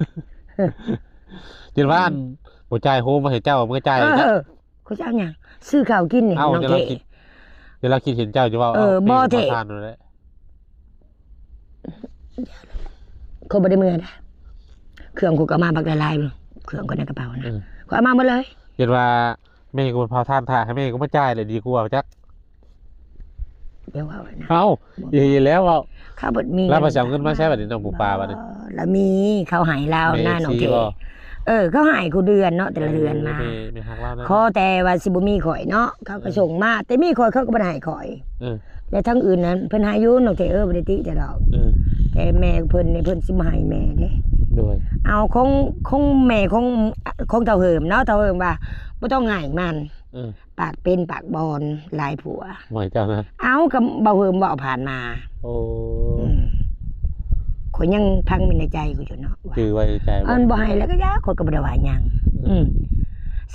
ຈົນວ່າ ອືມ ບໍ່ຈ່າຍໂຮມມາໃຫ້ເຈົ້າ ມັນກໍຈ່າຍ. ເອີ ເຈົ້າ ຂ້ອຍຈະເອົາຫຍັງ ຊື້ເຂົ້າກິນນີ້ ເອົ້າ ນ້ອງເທ. ດຽວລາວຄິດເຫັນເຈົ້າຈະເວົ້າ. ເອີ ເອົາ ບໍ່ເທ ປະທານນັ້ນແຫຼະ. ຂ້ອຍບໍ່ໄດ້ເມືອນະ ເຄື່ອງຂ້ອຍກໍເອົາມາບັກຫຼາຍໆ ເຄື່ອງຂ້ອຍໃນກະເປົານະ ເອີ ຂ້ອຍເອົາມາໝົດເລີຍ. ເຮັດວ່າແມ່ກູເຜົາຖ່ານຖ້າ ໃຫ້ແມ່ກູມາຈ່າຍແຫຼະ ດີກວ່າຈັກ. ດຽວເວົ້ານະ ເອົ້າ ອີ່ແລ້ວເວົ້າ ເຂົາເບິດມີ ລາວບໍ່ຊິເອົາເງິນມາໃຊ້ບັດນີ້ ນ້ອງປູປາບັດນີ້. ລາວມີ ເຂົາໃຫ້ລາວນະ ນ້ອງເທ. ເອີ ເຂົາໃຫ້ຄູ່ເດືອນເນາະ ແຕ່ລະເດືອນມາ. ຂໍແຕ່ວ່າຊິບໍ່ມີຂ້ອຍເນາະ ເຂົາກໍສົ່ງມາ ແຕ່ມີຂ້ອຍເຂົາກໍບໍ່ໄດ້ໃຫ້ຂ້ອຍ. ແລະທາງອື່ນນັ້ນເພິ່ນໃຫ້ຢູ່ ນ້ອງເທເອີຍ ບໍ່ໄດ້ຕິເຈົ້າດອກ. ແຕ່ແມ່ເພິ່ນນີ້ ເພິ່ນຊິບໍ່ໃຫ້ແມ່ເດ້. ໂດຍ ເອົາຂອງ ຂອງແມ່ຂອງ ຂອງເຖົ້າເຫີມເນາະ ເຖົ້າເຫີມວ່າບໍ່ຕ້ອງໃຫ້ມັນ. ປາກເປັນປາກບອນຫຼາຍຜົວ ບໍ່ໃຫ້ເຈົ້ານະ. ເອົ້າ ກໍເບົາເຫີມເວົ້າຜ່ານມາ. ໂອ້ ອືມ ຂ້ອຍຍັງຝັງໄວ້ໃນໃຈຂ້ອຍຢູ່ເນາະ ວ່າຈື່ໄວ້ໃນໃຈ ອັນບໍ່ໃຫ້ແລ້ວກໍຢ່າ ຂ້ອຍກໍບໍ່ໄດ້ວ່າຫຍັງ. ອືມ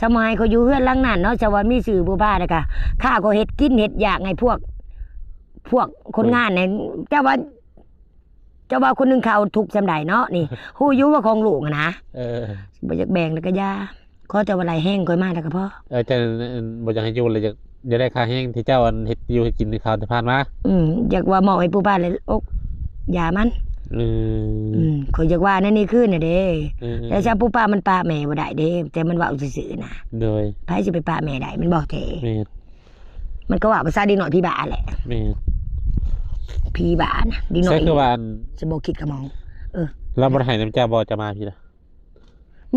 ສະໄໝຂ້ອຍຢູ່ເຮືອນຫຼັງນັ້ນເນາະ ສະວ່າມີຊື່ຜູ້ພາແລ້ວກໍ ຂ້າກໍເຮັດກິນເຮັດຢາກໃຫ້ພວກ ພວກຄົນງານນີ້ ເຈົ້າວ່າ ເຈົ້າວ່າຄົນໜຶ່ງເຂົາທຸກສ່ຳໃດເນາະ ນີ້ ຮູ້ຢູ່ວ່າຂອງລູກຫັ້ນນະ. ເອີ ບໍ່ຢາກແບ່ງແລ້ວກໍຢ່າ ຂໍແຕ່ວ່າໄລ່ແຮງຂ້ອຍມາແລ້ວກໍພໍ. ເອີ ເຈົ້າບໍ່ຢາກໃຫ້ຢູ່ ແລ້ວຢາກ ຢາກໄດ້ຄ່າແຮງທີ່ເຈົ້າ ອັນ ເຮັດຢູ່ເຮັດກິນໃຫ້ເຂົາທີ່ຜ່ານມາ. ອືມ ຢາກວ່າມອບໃຫ້ປູປາແລ້ວ ອົກ ຢ່າມັນ. ອືມ ອືມ ຂ້ອຍຢາກວ່າແນວນີ້ຄືນນະເດ້. ແລ້ວຊະປູປາມັນປະແມ່ບໍ່ໄດ້ເດ້ ແຕ່ມັນເວົ້າຊື່ໆນະ. ໂດຍ ໃຜຊິໄປປະແມ່ໄດ້ ແມ່ນບໍ່ເທ? ແມ່ນ ມັນກໍວ່າພາສາເດັກນ້ອຍຜີບ້າແຫຼະ. ແມ່ນ ຜີບ້ານະ ເດັກນ້ອຍ ຄືວ່າ ສະໝອງຄິດກະໝອງ. ເອີ ລາວບໍ່ໄດ້ໃຫ້ນຳເຈົ້າບໍ່ ເຈົ້າມາພີ້ນະ?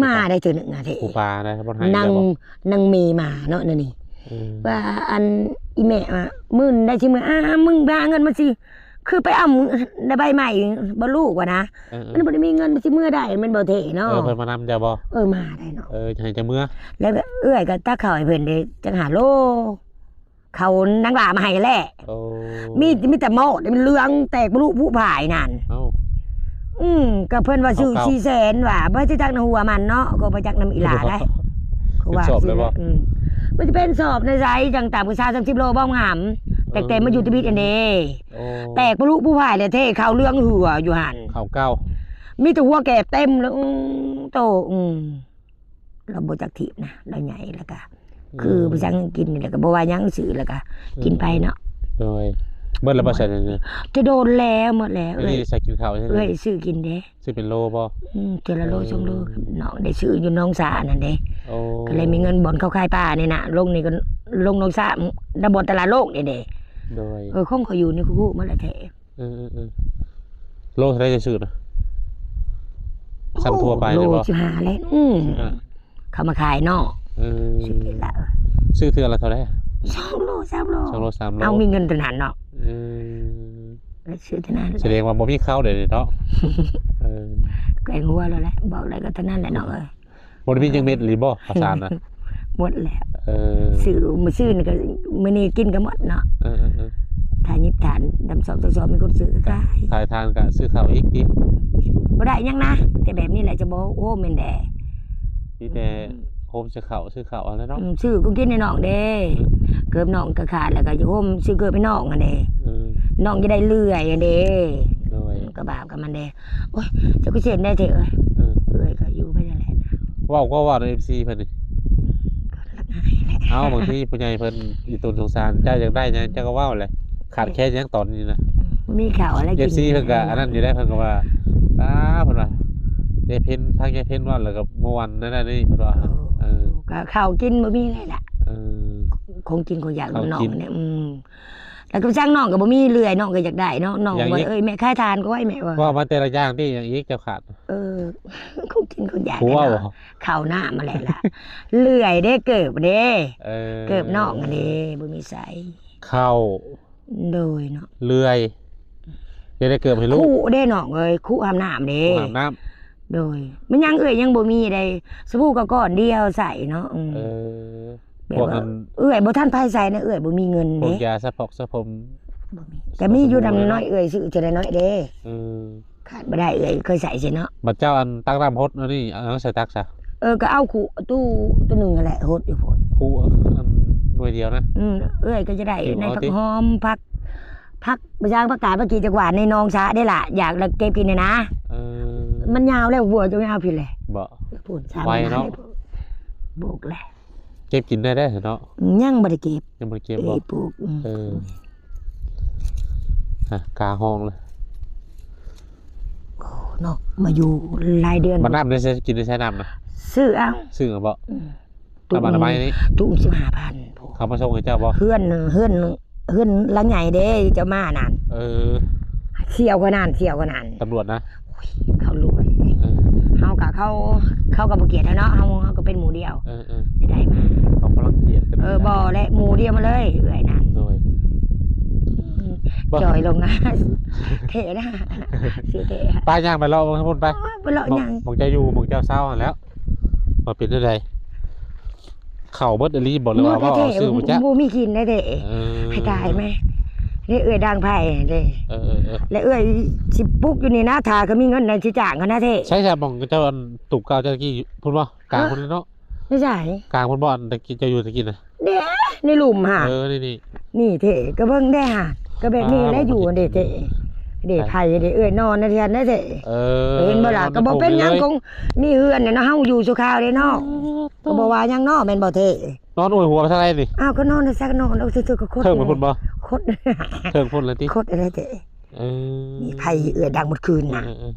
ມາໄດ້ເທື່ອໜຶ່ງນະເທ ປູປານະ ບໍ່ໄດ້ໃຫ້ນາງ ນາງເມມາເນາະ ແນວນີ້ ເອີ ວ່າອັນ ອີແມ່ວ່າ ມື້ໃດຊິເມືອ ອາ ມຶງໄປຫາເງິນມາຊິ ຄືໄປເອົາໃນໃບໃໝ່ບໍ່ລູກວ່ານະ. ເອີ ມັນບໍ່ໄດ້ມີເງິນ ມັນຊິເມືອໄດ້ແມ່ນບໍ່ເທເນາະ? ເອີ ເພິ່ນມານຳເຈົ້າບໍ່? ເອີ ມາໄດ້ເນາະ. ເອີ ຈະໃຫ້ເຈົ້າເມືອ ແລ້ວເອື້ອຍກໍຕັກເຂົ້າໃຫ້ເພິ່ນເດ້ ຈັກຫ້າໂລ ເຂົ້ານາງຫຼ້າມາໃຫ້ແຫຼະ. ໂອ້ ມີ ມີແຕ່ໝໍ້ນີ້ມັນເຫຼືອງແຕກປະລຸຜຸຜາຍນັ້ນ. ເອົ້າ ອືມ ກໍເພິ່ນວ່າຊື້ສີ່ແສນວ່າ ບໍ່ຈັກນຳຫົວມັນເນາະ ກໍບໍ່ຈັກນຳອີຫຼ້າໄດ໋. ເປັນສອບເລີຍບໍ່? ອືມ ມັນຊິເປັນສອບໃນໃສ ຈັ່ງຕ່ຳກວ່າຊາວສາມສິບໂລບໍ່ງາມ ແຕ່ ແຕ່ມາຢູ່ຕະບິດອັນເດ້. ໂອ້ ແຕກປະລຸຜຸຜາຍແລ້ວເທ ເຂົ້າເຫຼືອງເຫື່ອຢູ່ຫັ້ນ ເຂົ້າເກົ່າ ມີແຕ່ຫົວແກບເຕັມເລີຍ. ອືມ ໂຕ ອືມ ລາວບໍ່ຈັກຖີບນະ ລາວໃຫຍ່ແລ້ວກະ ອືມ ຄືໄປສັ່ງກິນນີ້ແຫຼະ ກໍບໍ່ວ່າຫຍັງ ຊື້ແລ້ວກະ ອືມ ກິນໄປເນາະ. ໂດຍ ເບິດແລ້ວບໍ່? ໃສ່ ແຕ່ໂດນແລ້ວ ໝົດແລ້ວ. ເອື້ອຍ ໃສ່ກິນເຂົ້າ ເອື້ອຍຊື້ກິນເດ້. ຊື້ເປັນໂລບໍ່? ອືມ ເທື່ອລະໂລ ເອີ ສອງໂລ ນ້ອງໄດ້ຊື້ຢູ່ໜອງສານັ້ນເດ້. ໂອ້ ກໍເລີຍມີເງິນບ່ອນເຂົາຂາຍປານີ້ນະ ລົງນີ້ກໍລົງໜອງສາ ນຳບ່ອນຕະຫຼາດໂລກນີ້ເດ້. ໂດຍ ເອີ ຂອງຂ້ອຍຢູ່ນີ້ ກູຮູ້ໝົດແລ້ວແທ້. ເອີໆໆ ໂລເທົ່າໃດຈະຊື້ນະ? ຊັ້ນທົ່ວໄປ ໂລ ແມ່ນບໍ່? ສິບຫ້າແຫຼະ. ອືມ ສິບຫ້າ ເຂົາມາຂາຍເນາະ. ເອີ ຊື້ເທື່ອລະເທົ່າໃດ? ສອງໂລ ສາມໂລ ສອງໂລ ສາມໂລ. ເອົາ ມີເງິນເທົ່ານັ້ນເນາະ. ເອີ ຊື້ເທົ່ານັ້ນ. ສະແດງວ່າບໍ່ມີເຂົ້າເດເນາະ. ເອີ ແກງຫົວແລ້ວແຫຼະ ບອກໄດ້ກໍເທົ່ານັ້ນແຫຼະນ້ອງເອີຍ. ບໍ່ໄດ້ມີຈັກເມັດອີ່ຫຼີບໍ່ ເຂົ້າສານນະ? ໝົດແລ້ວ. ເອີ ຊື້ມື້ຊື້ນີ້ກໍ ມື້ນີ້ກິນກໍໝົດເນາະ. ເອີໆໆ ຖ້າຍິບທານດຳສອບ ສອບ ມີຄົນຊື້ກໍຂາຍ ຂາຍທານກໍຊື້ເຂົ້າອີກຕິ. ບໍ່ໄດ້ຫຍັງນະ ແຕ່ແບບນີ້ແຫຼະຈະບໍ່ໂອ້ແມ່ນແດ່. ມີແຕ່ ອືມ ໂຮມຊື້ເຂົ້າ ຊື້ເຂົ້າຫັ້ນແຫຼະເນາະ. ອືມ ຊື້ຂອງກິນໃຫ້ນ້ອງເດ້. ເກີບນ້ອງກໍຂາດແລ້ວກໍຢາກໂຮມຊື້ເກີບໃຫ້ນ້ອງຫັ້ນເດ້. ເອີ ນ້ອງຈະໄດ້ເລື່ອຍຫັ້ນເດ້. ໂດຍ ກໍບາບກັບມັນເດ້. ໂອ້ຍ ເຈົ້າຄືຊິເຮັດແນວໃດເທເອີຍ. ເອີ ເອື້ອຍກໍຢູ່ໄປນັ້ນແຫຼະ. ເວົ້າກໍເວົ້ານຳເອັຟຊີເພິ່ນນີ້. ເອົ້າ ບາງທີຜູ້ໃຫຍ່ເພິ່ນອີ່ຕົນສົງສານ ເຈົ້າຢາກໄດ້ຫຍັງເຈົ້າກໍເວົ້າແຫຼະ. ຂາດແຄນຫຍັງຕອນນີ້ນະ? ມີເຂົ້າແລ້ວກິນ. ເອັຟຊີເພິ່ນກໍອັນນັ້ນຢູ່ໄດ໋ ເພິ່ນກໍວ່າ ອ້າ ເພິ່ນວ່າ ຍາຍເພັນ ທາງຍາຍເພັນເວົ້າແລ້ວກໍມ່ວນນັ້ນນີ້ ເພິ່ນວ່າ. ເອີ ເອີ ກໍເຂົ້າກິນບໍ່ມີແລ້ວລະ. ເອີ ຂອງກິນຂອງຢາກນ້ອງນີ້. ອືມ ແລ້ວກໍຊ່າງ ນ້ອງກໍບໍ່ມີເລື່ອຍ ນ້ອງກໍຢາກໄດ້ເນາະ. ນ້ອງວ່າ ເອີຍ ແມ່ຂາຍທານກໍໄວ້ ແມ່ວ່າ. ເວົ້າມາແຕ່ລະຢ່າງຕິ ຫຍັງອີກເຈົ້າຂາດ? ເອີ ຂອງກິນຂອງຢາກ ເຂົ້ານ້ຳມາແລ້ວລະ. ເລື່ອຍເດ້ ເກີບເດ້. ເອີ ເກີບນ້ອງຫັ້ນເດ້ ບໍ່ມີໃສ່. ເຂົ້າ ໂດຍເນາະ. ເລື່ອຍ ຢາກໄດ້ເກີບໃຫ້ລູກ. ຄຸເດ້ນ້ອງເອີຍ ຄຸອາບນ້ຳເດ້. ອາບນ້ຳ. ໂດຍ ແມ່ນຫຍັງເອື້ອຍຍັງບໍ່ມີໃດ໋ ສະບູກໍກ້ອນດຽວໃສ່ເນາະ. ອືມ ເອີ ແບບວ່າເອື້ອຍບໍ່ທັນໃຜໃສ່ນະ ເອື້ອຍບໍ່ມີເງິນເດ້. ພວກຢາສະພອກສະຜົມ ບໍ່ມີ ແຕ່ມີຢູ່ນຳນ້ອຍເອື້ອຍ ຊື້ເທື່ອລະໜ້ອຍເດ້. ເອີ ຂາດບໍ່ໄດ້ ເອື້ອຍເຄີຍໃສ່ຊິເນາະ. ບັດເຈົ້າອັນຕັກນ້ຳຫົດອັນນີ້ ເອົາໃສ່ຕັກຊະ. ເອີ ກໍເອົາຄຸຕູ້ໂຕໜຶ່ງຫັ້ນແຫຼະ ຫົດຢູ່ພຸ້ນ. ຄຸອັນໜ່ວຍດຽວນະ. ອືມ ເອື້ອຍກໍຈະໄດ້ໃນຜັກຫອມ ຜັກ ຜັກ ບໍ່ຊ່າງ ຜັກກາດ ຜັກກີດ ຈັກຫວານໃນໜອງສະເດ້ລະ ຢາກລະເກັບກິນຫັ້ນນະ. ເອີ ມັນຍາວແລ້ວ ຫົວຈະຍາວພີ້ແຫຼະ. ບໍ່ ພຸ້ນ ໄວເນາະ ໂບກແຫຼະ. ເກັບກິນໄດ້ເດ້ເນາະ. ອືມ ຍັງບໍ່ໄດ້ເກັບ. ຍັງບໍ່ໄດ້ເກັບບໍ່? ເອີ ປູກ. ອືມ ເອີ ອາ ກາຫ້ອງເລີຍ. ໂອ້ ເນາະ ມາຢູ່ຫຼາຍເດືອນ ບັດນ້ຳໄດ້ໃຊ້ກິນ ໄດ້ໃຊ້ນ້ຳນະ ຊື້ເອົາ ຊື້ເອົາບໍ? ອືມ ຕູ້ໜຶ່ງ ຕູ້ໜຶ່ງສິບຫ້າພັນ ເຂົາມາສົ່ງໃຫ້ເຈົ້າບໍ? ເຮືອນ ເຮືອນ ເຮືອນຫຼັງໃຫຍ່ເດ້ ເຈົ້າມານັ້ນ ເອີ ສ່ຽວກວ່ານັ້ນ ສ່ຽວກວ່ານັ້ນ ຕຳຫຼວດນະ ໂອ້ຍ ເຂົາລວຍເດ້ ເອີ ເຮົາກະ ເຂົາ ເຂົາກະບໍ່ກຽດເຮົາເນາະ ເຮົາ ເຮົາກະເປັນໝູ່ດຽວ ເອີ ເອີ ໄດ້ມາ ເຂົາກຳລັງກຽດກັນ ເອີ ບໍ່ແຫຼະ ໝູ່ດຽວມາເລີຍ ເອື້ອຍນັ້ນ ໂດຍ ອືມ ບໍ່ ຈ່ອຍລົງນະ ເທ່ນະ ຊື່ເທ່ ໄປຍ່າງໄປເລາະເບິ່ງທາງພຸ້ນໄປ ໂອ້ຍ ໄປເລາະຫຍັງ ໝ່ອງເຈົ້າຢູ່ ໝ່ອງເຈົ້າເຊົາຫັ້ນແຫຼ້ວ ວ່າເປັນຈັ່ງໃດ ເຂົ້າເບິດອີ່ຫຼີບໍ່ ຫຼືວ່າເວົ້າເອົາຊື່ບໍ່ຈັກ ບໍ່ມີກິນໄດ້ເດ້ ເອີ ໃຫ້ຕາຍແມະ ເດ້ ເອື້ອຍດັງໄພເດ້ ເອີ ເອີ ເອີ ແລະເອື້ອຍຊິປຸກຢູ່ນີ້ນະ ຖ້າກໍມີເງິນນັ້ນຊິຈ້າງເຂົານະເດ້ ໃສຊະ ໝ່ອງເຈົ້າອັນຕູບເກົ່າເຈົ້າຕະກີ້ພຸ້ນບໍ່? ກາງພຸ້ນເນາະ ໃນໃສ ກາງພຸ້ນບໍ່ ອັນຕະກີ້ເຈົ້າຢູ່ຕະກີ້ນະ ເດ້ ໃນລຸ່ມຫາ ເອີ ນີ້ ນີ້ ນີ້ເດ້ ກໍເບິ່ງເດ້ຫາ ກໍແບບນີ້ແຫຼະ ອ່າ ຢູ່ເດ້ເດ້ ເດ້ ໄຜເດ້ ເອື້ອຍນອນນະເທຍນະເດ້ ເອີ ເຫັນບໍ່ລະ ກໍບໍ່ເປັນຫຍັງ ຂອງນີ້ເຮືອນເນາະ ເຮົາຢູ່ຊົ່ວຄາວເດ້ເນາະ ເອີ ກໍບໍ່ວ່າຫຍັງເນາະ ແມ່ນບໍ່ເທ? ນອນໂອຍຫົວໄປທາງໃດນີ້? ອ້າວ ກໍນອນໃນຊັກນອນ ເອົາຊື່ໆ ກໍຄົດ ເທິງໄປພຸ້ນບໍ່? ຄົດ ເທິງພຸ້ນລະຕິ ຄົດແທ້ໆ ເອີ ມີໄຜເອື້ອຍດັງໝົດຄືນນະ ເອີໆ ອື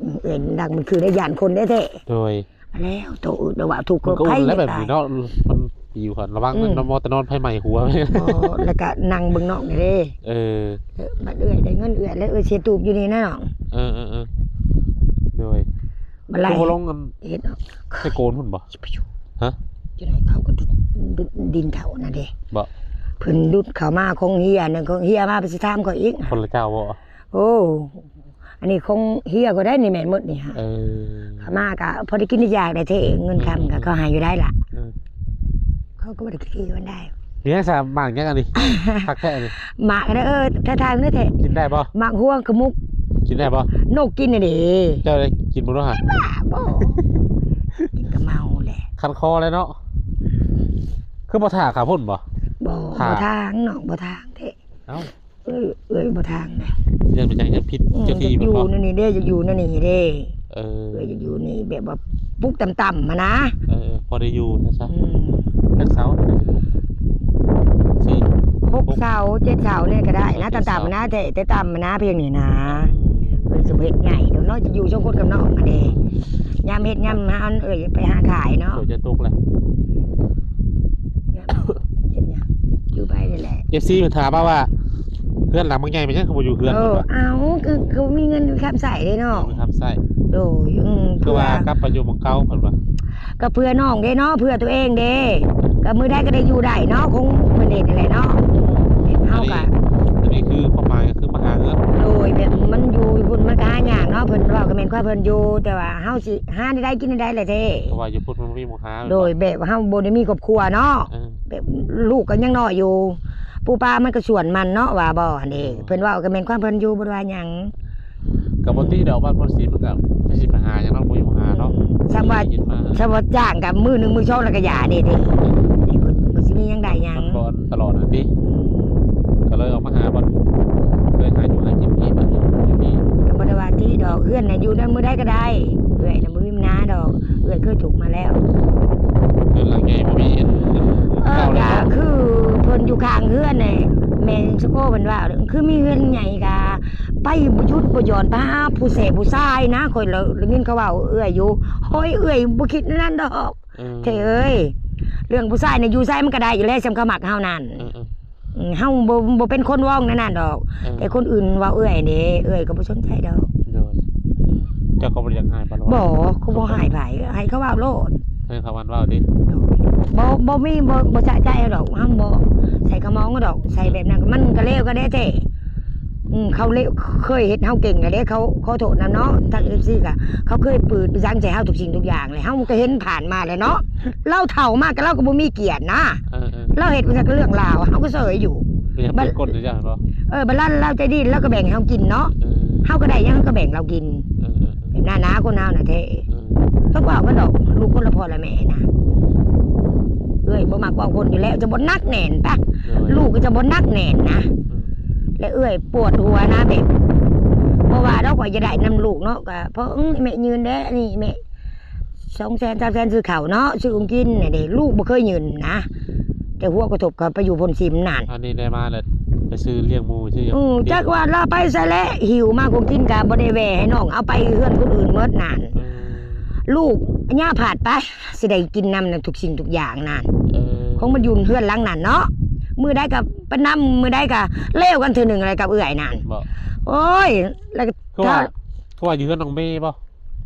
ມ ເອື້ອຍດັງໝົດຄືນໄດ້ ຢ້ານຄົນແທ້ໆ ໂດຍ ແລ້ວໂຕອຶດວ່າທຸກຄົນໄຜແບບນີ້ເນາະ ມັນປິວຫັ້ນ ລະວັງ ອືມ ນຳມໍຕະນອນໄຟໄໝ້ຫົວ ອໍ ແລ້ວກະນັ່ງເບິ່ງນອກນີ້ເດ້ ເອີ ເອີ ບັດເອື້ອຍໄດ້ເງິນເອື້ອຍ ແລ້ວເອື້ອຍເສຍຕູບຢູ່ນີ້ນະນ້ອງ ເອີໆ ໂດຍ ບໍ່ໄລ່ ຄືບໍ່ລົງອັນ ເຮັດອອກ ໃສ່ໂກນພຸ້ນບໍ່? ຊິໄປຢູ່ ຮະ? ຈັ່ງໃດເຂົາກໍດຸດ ດຸດດິນເຂົານະເດ້ ບໍ່ ເພິ່ນດຸດເຂົ້າມາ ຂອງເຮຍນັ້ນ ຂອງເຮຍມາ ເພິ່ນຊິຖາມຂ້ອຍອີກ ຄົນລະເຈົ້າບໍ່? ໂອ້ ອັນນີ້ຂອງເຮຍກໍໄດ້ນີ້ ແມ່ນໝົດນີ້ຫາ ເອີ ເຂົ້າມາກໍພໍໄດ້ກິນໄດ້ຢາກໄດ້ເທ ເງິນຄຳກໍເຂົາໃຫ້ຢູ່ໄດ້ລະ ເອີ ເຂົາກໍບໍ່ໄດ້ຂີ້ມັນໄດ້ ມີຫຍັງຊະ ໝາກຫຍັງອັນນີ້ ຄັກແທ້ອັນນີ້ ໝາກອັນນັ້ນ ເອີ ທ່າທາງນີ້ແທ້ ກິນໄດ້ບໍ່? ໝາກຮວງຂະມຸກ ກິນໄດ້ບໍ່? ນົກກິນນີ້ເດ້ ເຈົ້າໄດ້ກິນບໍ່ເນາະຫະ? ບ້າບໍ່ ກິນກໍເມົາແຫຼະ ຄັນຄໍແລ້ວເນາະ ຄືບໍ່ຖ້າຂາພຸ້ນບໍ່? ບໍ່ ບໍ່ທາງນ້ອງ ບໍ່ທາງແທ້ ເອົ້າ ເອີ ເອື້ອຍບໍ່ທາງນະ ຢ້ານເປັນຫຍັງ ຢ້ານຜິດ ອືມ ເຈົ້າທີ່ ຢາກຢູ່ແມ່ນບໍ່? ແນວນີ້ເດ້ ຢາກຢູ່ແນວນີ້ເດ້ ເອີ ເອື້ອຍຢາກຢູ່ນີ້ ແບບວ່າປຸກຕ່ຳໆຫັ້ນນະ ເອີ ພໍໄດ້ຢູ່ຊະ ອືມ ຈັກເສົາ ສີ່ ຫົກເສົາ ເຈັດເສົານີ້ກໍໄດ້ນະ ຕໍ່າໆນະ ແຕ່ຕ່ຳນະ ພຽງນີ້ນະ ອືມ ເພິ່ນຊິບໍ່ເຮັດໃຫຍ່ດອກເນາະ ຈະຢູ່ສອງຄົນກັບນ້ອງຫັ້ນເດ້ ຍາມເຮັດຍາມຫາ ເອື້ອຍໄປຫາຂາຍເນາະ ຝົນຈະຕົກແລ້ວ ເຮັດຫຍັງ ຢູ່ໄປນີ້ແຫຼະ ເອັຟຊີ ເພິ່ນຖາມມາວ່າ ເຮືອນຫຼັງບັກໃຫຍ່ເປັນຫຍັງຄືບໍ່ຢູ່ເຮືອນ ເອີ ເພິ່ນວ່າ ເອົ້າ ຄື ຄືບໍ່ມີເງິນມີຄຳໃຊ້ເດ້ເນາະ ມີຄຳໃຊ້ ໂດຍ ອືມ ຄືວ່າ ເພື່ອ ກັບໄປຢູ່ໝ່ອງເກົ່າ ເພິ່ນວ່າ ກໍເພື່ອນ້ອງເດ້ເນາະ ເພື່ອຕົວເອງເດ້ ກໍມື້ໃດກໍໄດ້ຢູ່ໄດ້ເນາະ ຂອງເພິ່ນເອງນັ້ນແຫຼະເນາະ ເຮົາກໍ ອັນນີ້ ອັນນີ້ຄືຄວາມໝາຍກໍຄືມາຫາເງິນ ໂດຍ ແບບມັນຢູ່ພຸ້ນມັນກໍຫາຍາກເນາະ ເພິ່ນເວົ້າກໍແມ່ນຄວາມເພິ່ນຢູ່ ແຕ່ວ່າເຮົາຊິຫາແນວໃດກິນແນວໃດແຫຼະເດ້ ເພາະວ່າຢູ່ພຸ້ນມັນບໍ່ມີໝ່ອງຫາ ໂດຍ ແບບເຮົາບໍ່ໄດ້ມີຄອບຄົວເນາະ ເອີ ແບບລູກກໍຍັງນ້ອຍຢູ່ ປູປາມັນກໍສ່ວນມັນເນາະ ວ່າບໍ່ຫັ້ນເດ້ ເອີ ເພິ່ນເວົ້າກໍແມ່ນຄວາມເພິ່ນຢູ່ ບໍ່ໄດ້ວ່າຫຍັງ ກໍບໍ່ຕິດອກ ບ້ານໂພນສີມັນກໍ ໄປຊິໄປຫາຫຍັງເນາະ ບໍ່ມີໝ່ອງຫາເນາະ ອືມ ສ່ຳວ່າ ຊິຫາກິນມາ ສ່ຳວ່າຈ້າງກັບມື້ໜຶ່ງມື້ສອງແລ້ວກໍຢ່າເດ້ ເອີ ມັນບໍ່ ມັນຊິມີຫຍັງໄດ້ຫຍັງ ມັນບໍ່ຕະຫຼອດຫັ້ນຕິ ອືມ ກໍເລີຍອອກມາຫາບ່ອນ ເລີຍຫາຢູ່ຫາກິນທີ່ບ້ານຢູ່ນີ້ ກໍບໍ່ໄດ້ວ່າຕິດອກ ເຮືອນນະຢູ່ໄດ້ມື້ໃດກໍໄດ້ ເອື້ອຍນະບໍ່ມີບັນຫາດອກ ເອື້ອຍເຄີຍທຸກມາແລ້ວ ເຮືອນຫຼັງໃຫຍ່ບໍ່ມີອັນ ເອີ ກໍຄືເພິ່ນຢູ່ຂ້າງເຮືອນນີ້ ແມ່ສະໂກເພິ່ນວ່າ ຄືມີເຮືອນໃຫຍ່ກະ ໄປບໍ່ຢຸດບໍ່ຢ່ອນ ໄປຫາຜູ້ແຊຜູ້ຊາຍນະ ຂ້ອຍລະ ໄດ້ຍິນເຂົາເວົ້າເອື້ອຍຢູ່ ໂອ້ຍ ເອື້ອຍບໍ່ຄິດແນວນັ້ນດອກ ເອີ ເທເອີຍ ເລື່ອງຜູ້ຊາຍນະ ຢູ່ໃສມັນກໍໄດ້ຢູ່ແລ້ວ ສ່ຳເຂົາມັກເຮົານັ້ນ ເອີ ເອີ ອືມ ເຮົາບໍ່ ບໍ່ເປັນຄົນເວົ້າແນວນັ້ນດອກ ເອີ ແຕ່ຄົນອື່ນເວົ້າເອື້ອຍເດ້ ເອື້ອຍກໍບໍ່ສົນໃຈດອກ ໂດຍ ອືມ ເຈົ້າກໍບໍ່ໄດ້ຢາກໃຫ້ປານນັ້ນ ບໍ່ ກໍບໍ່ໃຫ້ໃຜ ໃຫ້ເຂົາເວົ້າໂລດ ໃຫ້ເຂົາມັນເວົ້າຕິ ໂດຍ ບໍ່ ບໍ່ມີ ບໍ່ ບໍ່ສະໃຈເຮົາດອກ ເຮົາບໍ່ໃສ່ຂະໝອງເຮົາດອກ ໃສ່ແບບນັ້ນມັນກໍແລ້ວກໍແລ້ວແທ້ ອືມ ເຂົາເລີຍເຄີຍເຮັດເຮົາເກັ່ງແລ້ວເດ້ ເຂົາຂໍໂທດນຳເນາະ ທາງເອັຟຊີກະ ເຂົາເຄີຍປືດໄປສັງໃສ່ເຮົາທຸກສິ່ງທຸກຢ່າງແລ້ວ ເຮົາກໍເຫັນຜ່ານມາແລ້ວເນາະ ລາວເຖົ້າມາກໍ ລາວກໍບໍ່ມີກຽດນະ ເອີໆ ລາວເຮັດໄປສັກເລື່ອງລາວ ເຮົາກໍເຊີຍຢູ່ ກໍຍັງເປີດກົ້ນຢູ່ຈ້ະ ເຫັນບໍ່ ເອີ ບັດລາວ ລາວໃຈດີ ລາວກໍແບ່ງໃຫ້ເຮົາກິນເນາະ ເອີ ເຮົາກໍໄດ້ຫຍັງ ເຮົາກໍແບ່ງລາວກິນ ເອີໆ ແບບນັ້ນນະ ຄົນເຮົານະເທ ເອີ ຕ້ອງເວົ້າກັນດອກ ລູກຄົນລະພໍ່ລະແມ່ນະ ເອື້ອຍບໍ່ມັກເວົ້າຄົນຢູ່ແລ້ວ ຈະບໍ່ໜັກແໜ້ນປະ ໂດຍ ລູກກໍຈະບໍ່ໜັກແໜ້ນນະ ອືມ ແລະເອື້ອຍປວດຫົວນະແບບ ບໍ່ວ່າດອກວ່າຈະໄດ້ນຳລູກເນາະ ກໍເພາະ ອືມ ແມ່ຢືມແດ່ນີ້ແມ່ ສອງແສນ ສາມແສນ ຊື້ເຂົ້າເນາະ ຊື້ຂອງກິນນີ້ເດ້ ລູກບໍ່ເຄີຍຢືມນະ ແຕ່ຫົວກະທົບເຂົາໄປຢູ່ໂພນສີມນັ້ນ ອັນນີ້ໄດ້ມາແລ້ວ ໄປຊື້ລ້ຽງໝູຊື້ຫຍັງ ອືມ ຈັກວ່າລາວໄປໃສແຫຼະ ຫິວມາຂອງກິນກະບໍ່ໄດ້ແວ່ໃຫ້ນ້ອງ ເອົາໄປເຮືອນຄົນອື່ນໝົດນັ້ນ ເອີ ລູກຍ່າພາດໄປ ຊິໄດ້ກິນນຳນັ້ນ ທຸກສິ່ງທຸກຢ່າງນັ້ນ ເອີ ຂອງມັນຢູ່ເຮືອນຫຼັງນັ້ນເນາະ ມື້ໃດກໍໄປນຳ ມື້ໃດກໍແລ້ວກັນເທື່ອໜຶ່ງແລ້ວກັບເອື້ອຍນັ້ນ ບໍ່ ໂອ້ຍ ແລ້ວກໍ ຄືວ່າ ຄືວ່າຢູ່ເຮືອນນ້ອງເມບໍ່?